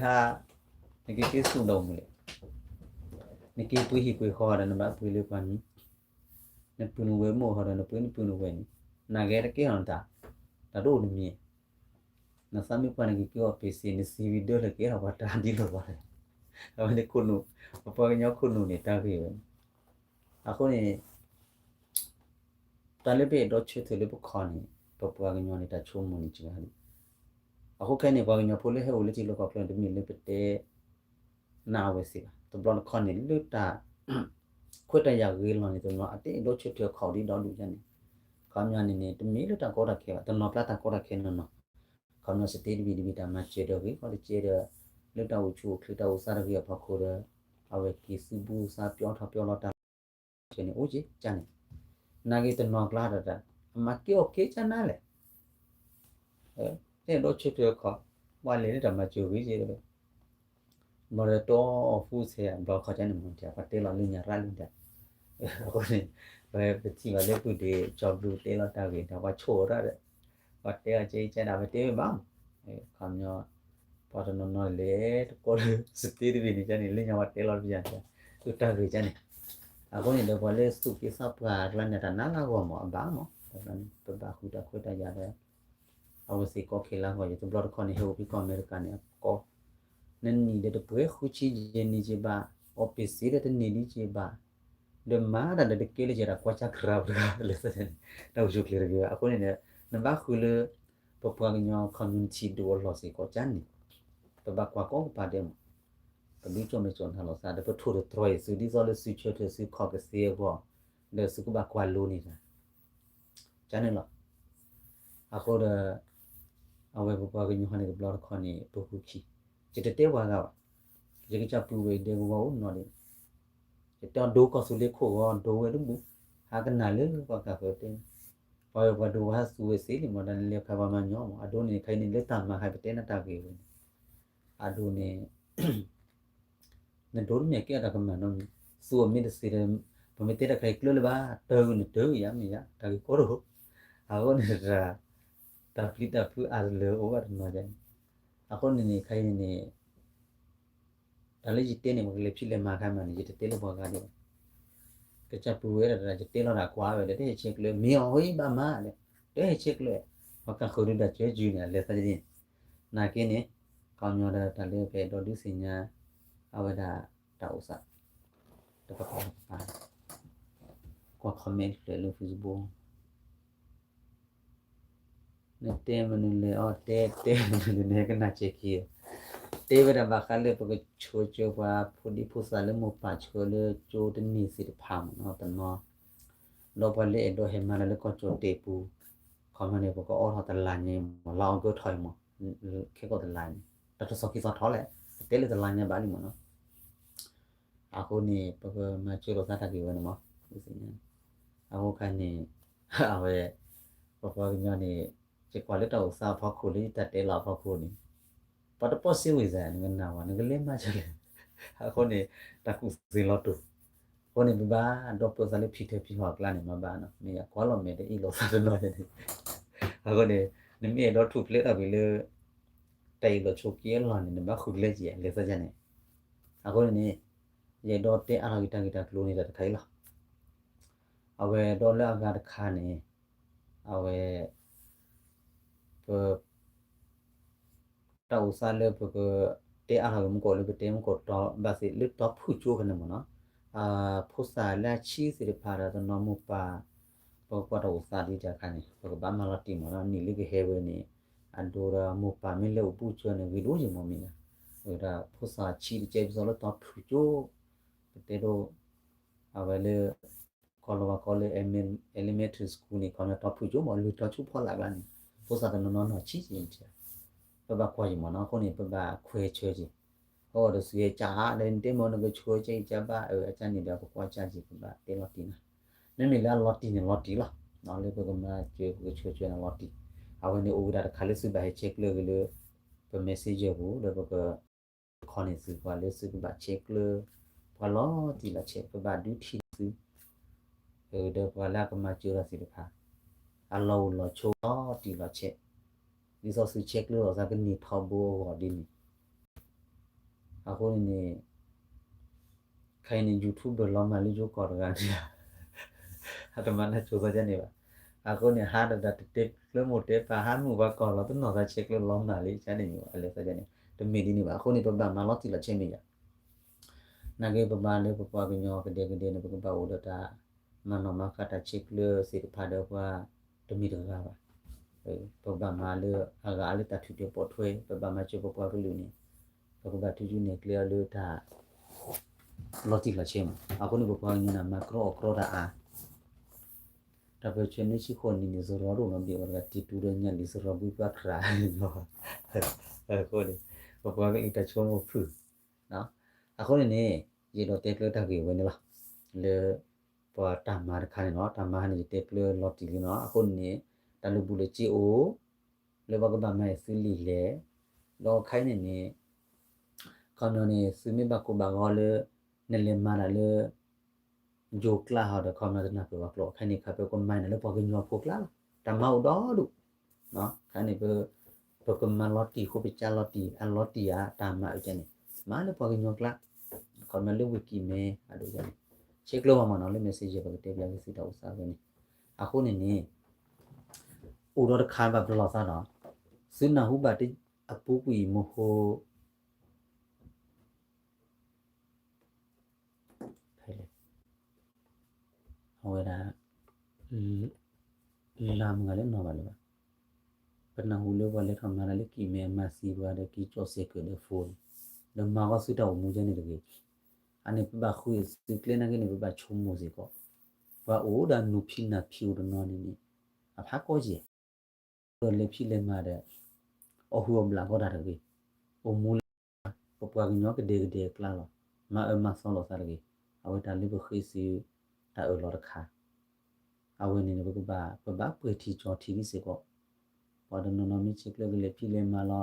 ါ, နက့ၤက့ၤသူၣ်ဒီးမုၢ်လဲၣ်, နက့ၤပှ့ၤဟံၣ်ပှ့ၤဃီဒီး နဘၣ်ပှ့ၤလၢပှၤမံၤ, နပုၢ်နဝဲၢ်မိၢ်ဟီဒီး နပှ့ၤနပုၢ်နဝဲၢ်န့ၣ်, နာ်က့တကဲထီၣ်နတၢ်, တၢ်တအိၣ်တမံၤ နသးမ့ၢ်ပှၢ်န့ၣ် ကက့ၤအီၣ်ပ့ၤစ့ နစံးဝံၤဒၢလၢကဲထီၣ်ပှၤတၢ်ဒ်လီၤပှၤလဲၣ်, အဝဲန့ၣ်ခိၣ်နူာ်, ပပှၤကညီခိၣ်နူာ်န့ၣ် တၢ်ဂ့ၢ်ဝဲန့ၣ်, အဃိန့ၣ် တၢ်လၢပအဲၣ်ဒိးဆၢထၢၣ်လၢပခီၣ်န့ၣ် ပပှၤကညီန့ၣ် တၢ်ဆိကမိၣ်န့ၣ်စှၤလံ. အဃိခဲအံၤန့ၣ် ပှၤကညီဖိလၢဟဲအိၣ်လၢထံလၢကီၢ်ချၢန့ၣ် တမ့ၢ်လၢပတဲ နာ်အဝဲသ့ၣ်ဘၣ်. တဘျီတခီၣ်န့ၣ် လၢတၢ်ခွဲးတၢ်ယာ်ဂ့ၤလီၤန့ၣ် တနီၤအတအဲၣ်ဒိးဆၢထၢၣ်ခီၣ်ဒ်ဒီဒူၣ်ယါန့ၣ်, ခီပညီန့ၣ်န့ၣ် တမ့ၢ်လၢတၢ်ကီတၢ်ခဲဘၣ်, တနီၤပျၢ်တၢ်ကီတၢ်ခဲနီၢ်နီၢ်, ခီပညီ state တဘ့ၣ်တဘ့ၣ် တၢ်မၤစၢၤဒီးဂ့ၤ ခီတကဲဒီး လၢတၢ်အိၣ်ဆူၣ်အိၣ်ချ့တၢ်အိၣ်သးတဂ့ၤအဖီခိၣ်ဒီး အဝဲက့ၤသူၣ်ဘူၣ်သးပျီထီၣ်ပျီလီၤတၢ် န့ၣ် အိၣ်က့ၤကန့ၣ်, နာ်က့တနီၤကျါဒီးတၢ် အမၤကဲအီၣ်ကဲကနါလဲၣ်, အဲၣ်ဒိးဆၢထၢၣ်ခီၣ်, ပှၤလဲၤလၢတၢ်မၤစၢၤဂ့ၤက့ၤ, ဘၣ်ဒီးတီအီၣ်ဖူစဲး ဘျီခီၣ်ကန့ၣ်မ့ၢ် ပှၤတဲလီၤလၢညါရၣ်လံတၢ်, အဃိန့ၣ် ပထံၣ်ဘၣ်လၢပုၢ်ဒ့ကၠီဘျုးတဲလီၤတၢ်ဂ့ၤဒီး ပှၤဆိၣ်ရၣ်ဒီး ပှၤတဲအီၤကဲကနါ ပတဲဝဲဘၣ်မး, ခီပညီ ပှၤတနီၤနီၤလဲၤတကိးလၢ state တဘ့ၣ်န့ၣ်ကန့ၣ် လၢညါပှၤတဲလီၤတပျၢ်န့ၣ် အတၢ်ဂ့ၤကန့ၣ်, အဃိန့ၣ်ဒီး ပှၤလၢသူၣ်က့သးပှၢ်အကျါန့ၣ် တၢ်နါလၢအဂီၢ်မး အဘၣ်မး, ပဘၣ်ဃုတၢ်ခွဲးတၢ်ယာ်ဒီး အဝဲသ့ၣ်ကီခဲလၢာ်အဂီၢ် ယတဘျီတခီန့ၣ် ဟဲအိၣ်ဖဲကီၢ်အမဲရကၤန့ၣ် အကီ နနံၣ်ဒီးတပှဲၤဃုဆံယဲၢ်နံၣ်က့ဘၣ်, အီပ့ၤစ့ဒီးတန့ၢ်ဒံးက့ဘၣ်, ဒီးမၤတၢ်ဒီးတကဲလၢယဲဒၣ်ကွၢ်ဆါကြၤပတဂၤလၢ တၢ်အိၣ်ဆူၣ်ချ့တဂ့ၤဘၣ်. အဃိန့ၣ်ဒီး နဘၣ်ဃုလၢ ပပှၤကညီ community ဒိၣ်အလီၢ်စ့ၢ်ကီးကန့ၣ် ပဘၣ်ကွၢ်ကိးကပၤဒဲးမး, ပဒုးကၠီၣ်မဲာ်ကၠီၣ်နါလိာ်သး ဒီးပထိၣ်တတြီအံၤ သုဒ်သိးလၢသုဆၢထၢၣ်သုခီၣ်ကသ့အဂီၢ်, ဒီးသုကဘၣ်ကွၢ်လိန့ၢ်တၢ် ကန့ၣ်လီၤ. အဃိဒီး အဝဲပပှၤကညီဟီန့ၣ်တဘျီတခီန့ၣ် ပဃုခံ, ယတတဲပှၤဂၤဘၣ်, ယကစၢ်ပုၢ်ဝဲၢ်ဒဲကဝီၤအိၣ်နီၢ်ဒံး, ယတဲအီၤဒိကီၢ်သူလ့ၤခိၣ်ဂီၤဒိဝဲတဘူၣ်, ဟးကနၣ်လၢပှၤကၢ်ဃၢၤတဲ, ပှၤဝဲပှၤဒိဝဲဟးသူဝဲသ့လံမး တၢ်လၢခါပှၤမၤညီမး အဒိန့ၣ် ခဲအံၤန့ၣ် လၢတၢ်မၤဟးပတဲနၢ်တၢ်ဂ့ၢ်ဝဲန့ၣ်, အဒိန့ၣ် နဒိတမ့ၢ်ကဲအတၢ်ကမၣ်နီတမံၤ, သူအမ့ၢ်တသ့ဒီး ပမ့ၢ်တဲတၢ်ခါအံၤကျၢၤလၢၤဘၣ်, တၢ်ဂ့ၢ်နတၢ်ဂ့ၢ်ယၤမ့ၢ်ယၤ တၢ်ဂ့ၢ်ကီတအိၣ်, အဃိန့ၣ်တၢ် တၢ်ပျံၤတၢ်ဖုးအါတလၢအိၣ်ဘၣ်တနီၤန့ၣ်, အဃိန့ၣ်န့ၣ် ခဲအံၤန့ၣ် တၢ်လၢယတဲန့ၣ် ပကလဲၤဖံးလဲၤမၤခါမးန့ၣ် ယတတဲလၢပှၤဂၤဒံးဘၣ်, ကစၢ်ပုၢ်ဝဲဒၣ်တဂၤ ယတဲလီၤတၢ်ကွၢ်ဝဲဒီး တဟဲဆဲးကျၢၤ မ့ၢ်အီၤဟီဘၣ်မးဒီး တဟဲဆဲးကျၢၤ, ပှၤကၢ်ဃၢၤဒုးတၢ်ကၢကၢန့ၣ် အလဲၤသးဒ်န့ၣ်, နာ်က့န့ၣ် ခီပညီဒီးတၢ်လၢပအဲၣ်ဒိးဒုးသ့ၣ်ညါ အဝဲဒၣ်တၢ်အိၣ်သး တကပၤပၤ ကွၢ် comment တဖျၢၣ်လၢ Facebook နတဲမနုၤလဲၣ်အီၤ တဲတဲမနုၤလဲၣ် နဟဲကနၣ်စဲးခံ, တဲဝဲဒၣ်ဘၣ်ဃးလၢပကဆှၢကၢပှၤဖိဒံဖိသၣ်လၢမိၢ်ပၢ်ဆှၢလၢကၠိတန့ၢ်သ့ၣ်တဖၣ်မ့ၢ်နီၤ တနီၤ, ဒီးပှၤလၢအဲၣ်ဒိးဟဲမၤတၢ်လၢကီၢ်ကၠီၣ်တဲာ်ပူၤ, ခီမီန့ၣ် ပကအိးထီၣ်တလါညါမ့ၢ် လါအီကူးထီၣ်အံၤမ့ၢ်, ခဲကိာ်တလါန့ၣ် တၢ်တဆီၣ်ခံသီထီၣ်လဲၣ်, ပတဲလၢတလါညါဘၣ်လံမ့ၢ်နီၤ အဃိန့ၣ် ပကမၤစၢၤလိာ်သးတၢ်ဂ့ၢ်ဝဲန့ၣ်မ့ၢ်, အဃိခါန့ၣ် အဝဲ ပပှၤကညီန့ၣ် ယကွၢ်လၢတၢ်အိၣ်သးအဖီခိၣ်လၢယတၢ်တဲလီၤအဖီခိၣ်န့ၣ် ပှၤတပီၢ်စ့ဝံၤစါ နကနၣ်ဝဲ နကလဲၤမၤစၢၤလဲၣ်, အဃိန့ၣ် တၢ်ကူၣ်သ့လီၤတူာ်, အဃိန့ၣ် ပဘၣ်ဒီပုၢ်သးလၢဖံထၢၣ်ဖံဟီၣ်အကျါန့ၣ် မၤဘၣ်နီၤ မ့ၢ်ယကွၢ်လီၤမဲာ်တအ့ၣ်လိာ်သးတနီၤန့ၣ်, အဃိန့ၣ် နမ့ၢ်အဲၣ်ဒိးထူၣ်ဖျဲးထီၣ်ကွံာ်လၢ တၢ်အ့ၣ်လိာ်ဆိးက့အလီၢ်န့ၣ် နဘၣ်ဃုကျဲက့ၤ လဲၤသးယါန့ၣ်, အဃိန့ၣ်န့ၣ် ယအဲၣ်ဒိးတဲအါထီၣ်က့ၤတၢ်ဂ့ၢ်တၢ်ကျိၤန့ၣ်တၢ်တခါအံၤလီၤ. အဝဲဒီးလၢအဂၤတခါန့ၣ် အဝဲ ပ တၢ်အိၣ်သးလၢပကတဲအါထီၣ်က့ၤမူကီၢ်လၢပတဲမူကီၢ်တီဘၣ်သ့ၣ်လၢတီဖုၣ်ကၠိဖဲန့ၣ်မ့ၢ်နီၤ, ဖိသၣ်လၢအဆံးသ့ၣ်တဖၣ်ဒီးတနီၤမိၢ်ပၢ် ပကကွၢ်တၢ်အိၣ်သးဒ်တၢ်ခါန့ၣ် ပကဘၣ်မၤလီၤတံၢ်မ့ၢ်နီၤ နံၣ်လၢကဟဲဝဲန့ၣ် အဒိဒီးမိၢ်ပၢ်မ့ၢ်လဲၤအိၣ်ဘူးကၠိန့ၣ် ဂ့ၤဒိၣ်ယံၤမ့ၢ်မ့ၢ်နီၤ, ဝဲဒၣ်ဖိသၣ်ဆံးတကဲပစီလၢတီဖုၣ်ကၠိ ပတဲဒိ အဝဲလၢ ကီၢ်လီၤဝါကီလၢ elementary school န့ၣ် ခီပညီတီဖုၣ်ကၠိမ့ၢ် လွံၢ်တီဆူဖီလာ်ကျါန့ၣ် ဖိသၣ်တနီၤနီၤနီၢ်ဆံးက့ၤန့ၣ် ပဘၣ်ကွၢ်ယံၤမ့ၢ်နီၤ အဃိန့ၣ် ပဘၣ်ခွဲးဆၢက့ၤ အဃိဒီးသုဟဲကၠါဒီး နတဲမ့ၢ်နကဆှၢကၠါအံၤကၠါဘၣ် အကၠါန့ၣ်ဒီး ပကွၢ်ကၠါက့ၤ ပဘၣ်တဲလီၤတံၢ်နၤ, မ့မ့ၢ်လၢအလီၤတံၢ်န့ၣ်လီၤတံၢ်လီၤ, လၢပကမၤစၢၤ ပကဆှၢကၠါန့ၣ်လီၤတံၢ်, အဝဲန့ၣ်အိၣ်ဝဲဒၣ်တခါလၢသုဘၣ်ဟဲဆဲးကျၢၤက့ၤလၢ ပ messenger ပူၤ ဒီးပက ခီန့ၢ်သုပှၤလၢသုကဘၣ်ဆဲးကျၢ ပှၤလီၤတံၢ်လီၤဆဲး ပဘၣ်ဒုးထံၣ်သု ဒီးပှၤလၢအကမၤစၢၤတၢ်သ့ၣ်တဖၣ် အလီၢ်အိၣ်လီၤဆိးလီၤတံၢ်လီၤဆဲး, ဒ်သိးသုဆဲးကျၢလိာ်သးကန့ၢ်ထီဘိအဂီၢ်ဒ်န့ၣ်, အဃိန့ၣ်န့ၣ် ခဲအံၤန့ၣ် YouTuber လီၤမၢ်လၢယိၤကီၢ်တဂၤန့ၣ် အတမၤနၢၤကၠိသီကန့ၣ်ဘၣ်, အဃိန့ၣ် ဟးဒီးတၢ်တတဲကျၢၤမိၢ်တဲပၢ် ဟးမုၢ်ပှၤကီၢ်လီၤတနီၤသးဆဲးကျၢလိၤမၢ်လံ ကန့ၣ်မ့ၢ် အလဲၤသးကန့ၣ် တမ့ၢ်ဒ်န့ၣ်ဘၣ်, အဃိန့ၣ် ပဘၣ်မၤလီၤတံၢ်လီၤဆဲးမ့ၢ်ယၤ နာ်က့ ပဘၣ်လၢပပှၤကညီကဒဲကဒဲန့ၣ် ပကဘၣ်အိၣ်ဒီးတၢ်မၤနီၣ်မၤဃါတၢ်ဆဲးကျၢသ့ၣ်တဖၣ်ဒီးပှၤတမ့ၢ်တဂၤဘၣ်, ပကဘၣ်မၤလၢအဂၤလၢတၢ်ထူၣ်တဲာ်ပိာ်ထွဲ ပဘၣ်မၤစၢၤပပှၤကလုာ်န့ၣ် ပကဘၣ်ထူၣ်စုနဲၣ်ကျဲအီၤလၢတၢ် လီၤတံၢ်လီၤဆဲးမး, အဃိန့ၣ် ပပှၤကညီန့ၣ် မၤကြီအီၤကြီတၢ်အါ တၢ်ပၢၢ်ဆၢနွံဆံဃိးနံၣ်န့ၣ် စရီဒိၣ်နီၣ်ဘ့ၣ်ဝဲတဂၤ တံတူၢ်ဒီးညၣ်လံာ်စရီဘှံးပှၢ်ခြးလီၤ, အဃိန့ၣ် ပပှၤကလုာ်တၢ်ဆိကမိၣ်ဖုၣ်, အဃိန့ၣ်န့ၣ် ယအဲၣ်ဒိးတဲကျၢၤတၢ်ဂ့ၢ်ဝဲန့ၣ်လီၤ, လၢ ပှၤတၢ်မၤတခါန့ၣ်လီၤ, တၢ်မၤဟါန့ၣ် ယတဲကျၢၤလီၤတံၢ်လံနီၤ, အဃိန့ၣ်န့ၣ် တၢ်လုၢ်ဘူးလၢက့အိၣ် လၢပှၤကဘၣ်မၤအံၤသုလံာ်လဲၣ်, ဒီးခဲအံၤန့ၣ်န့ၣ် ခီပညီန့ၣ် သုမ့ၢ်ဘၣ်ကိၢ်ဘၣ်ဂီၤလၢ နလဲၤမၤတၢ်လၢ ယိၤကျါဟီဒီး ခီပညီတနၢ်ပၢၢ်ဘၣ်ကျိာ်, ခဲအံၤန့ၣ် ခါပကမၤန့ၢ်လၢပှၤကညီဖိကျါလီၤ, တၢ်မၤအိၣ်ဒီဒူၣ်, ခဲအံၤန့ၣ် ပကမၤလီၤတံၢ်အဃိ ပကးလီၤတံၢ် အလီၤတံၢ်ဧါ တၢ်မၤအုၣ်ကန့ၣ် မၤလၢပှၤကညီကျါ, ခီပညီလၢဝ့ၢ်ကံၢ်မဲ အဒိကန့ၣ်, ဆဲးကျၢဘၣ်မးနီၤ လၢ messenger ပကတဲဘၣ်လၢသုတၢ်အိၣ်သးဝဲန့ၣ်, အဃိန့ၣ်န့ၣ် အိၣ်ဒီးတခါဘၣ်ပလီၢ်သးနီၤ, သုနၢ်ဟူဘၣ်အပူၤကွံာ်မဟိ ဖဲလဲၣ်, အဝဲဒၣ် လါမုၢ်ဂၤလၢနီၢ်ဘၣ်လၢၤဘၣ်, ပနၢ်ဟူလၢပှၤလဲၤထီၣ်မၤတၢ်လၢကံၢ်မဲမၤသံပှၤဒီးကံၢ်ကၠီၣ်စဲးကၢးဒီး phone န့ၣ်, ဒီးမၤဃီသုတၢ်အိၣ်မူကဲန့ၣ်တဂ့ၤ, အန့ၣ်ပဘၣ်ဃုသုကျဲနာ်က့န့ၣ် ပဘၣ်ဆိကမိၣ်စ့ၢ်ကီး, ပှၤအိၣ်ဒၣ်နူၤဖံးနၢ်ဖံးအိၣ်တနီၤန့ၣ်န့ၣ် အဖးကီၢ်ယဲၢ် ဒီးလဲၤဖံးလဲၤမၤဒီး အီၣ်ဟုၣ်အီၣ်ဘျးကီတၢ်တဂ့ၤ, အိၣ်မူလၢ ပပှၤကညီကဒဲကဒဲအကျါလီၤ, မၤအၢမၤသီလိာ်သးတဂ့ၤ, အဝဲတၢ်လၢပဃ့စု တၢ်အၢၣ်လီၤတခါ, အဝဲန့ၣ်န့ၣ် ပကဘၣ် ပဘၣ်ပှဲၤထံကၠီထံဒ်စ့ၢ်ကီး, ပှၤတနီၤနီၤမ့ၢ်ဆဲးကျၢကလဲၤဖံးလဲၤမၤလီ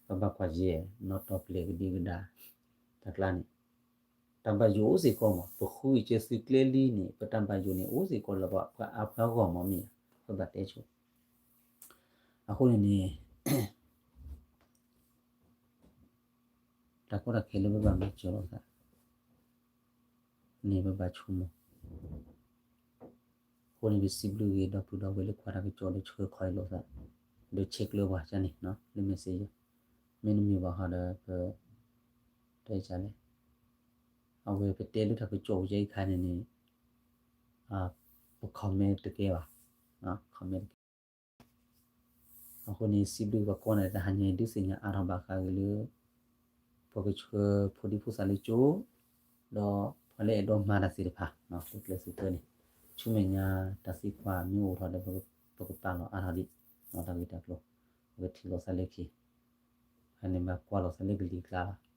ၤ, ပဘၣ်ကွၢ်ယဲၢ် နီၣ်တီၢ်ပျဲၢ်ကဒံကဒါ, တၢ်ကျါန့ၣ် တၢ်ဘၣ်ယိၣ်အိၣ်စ့ၢ်ကီးမး ပဃုအံၤကဲသုကျဲလံန့ၣ် ပတၢ်ဘၣ်ယိၣ်န့ၣ် အိၣ်စ့ၢ်ကီးလၢပှၤအါပှၤဂီၢ်မးမ့ၢ်ဧါ, ပဘၣ်တဲဆိ, အဃိန့ၣ်န့ၣ် တၢ်ကီတၢ်ခဲလၢပဘၣ်မၤစၢၤလိာ်သး န့ၣ်ပဘၣ်ဆိကမိၣ်, အဃိန့ၣ် ပစံးဘျုးဂ့ၤ ဒီပုၢ်ဒီဝဲၢ်လၢကွၢ်တၢ်ကစီၣ်လၢဆှၢခီအံၤလိာ်သး, ဒီးဆဲးကျၢပှၤကန့ၣ် လၢ messenger, မ့တမ့ၢ်ဘၣ်ဃီဒီး ပ တဲလဲၣ်, အဝဲပတဲလၢတၢ်ကစီၣ်ဝဲအံၤခါန့ၣ်န့ၣ် ပ comment တကဲဘၣ်, comment တကဲ အဃိန့ၣ် စံးဘျုးပှၤကိးဂၤဒဲး တဟါညါအံၤ ဒုးသ့ၣ်ညါအါထီၣ်ဘၣ်ဃးက့ၤလၢ ပကဆှၢဖိဒံဖိသၣ်လၢကၠိ, ဒီးပှၤလၢအဲၣ်ဒိးမၤတၢ်သ့ၣ်တဖၣ် သုကျဲသုကျဲန့ၣ်, ဆူမဲာ်ညါတၢ်သံကွၢ်မ့ၢ်အိၣ်ထီၣ်ဒီး ပကပာ်လီၤအါထီၣ်ဒံး တၢ်ဂ့ၢ်တၢ်ကျိၤ, ပကထံၣ်လိာ်သးလၢခံ, ဖဲန့ၣ်ဘၣ်ကွၢ်လိာ်သးလၢကလံၤကျါလီၤ.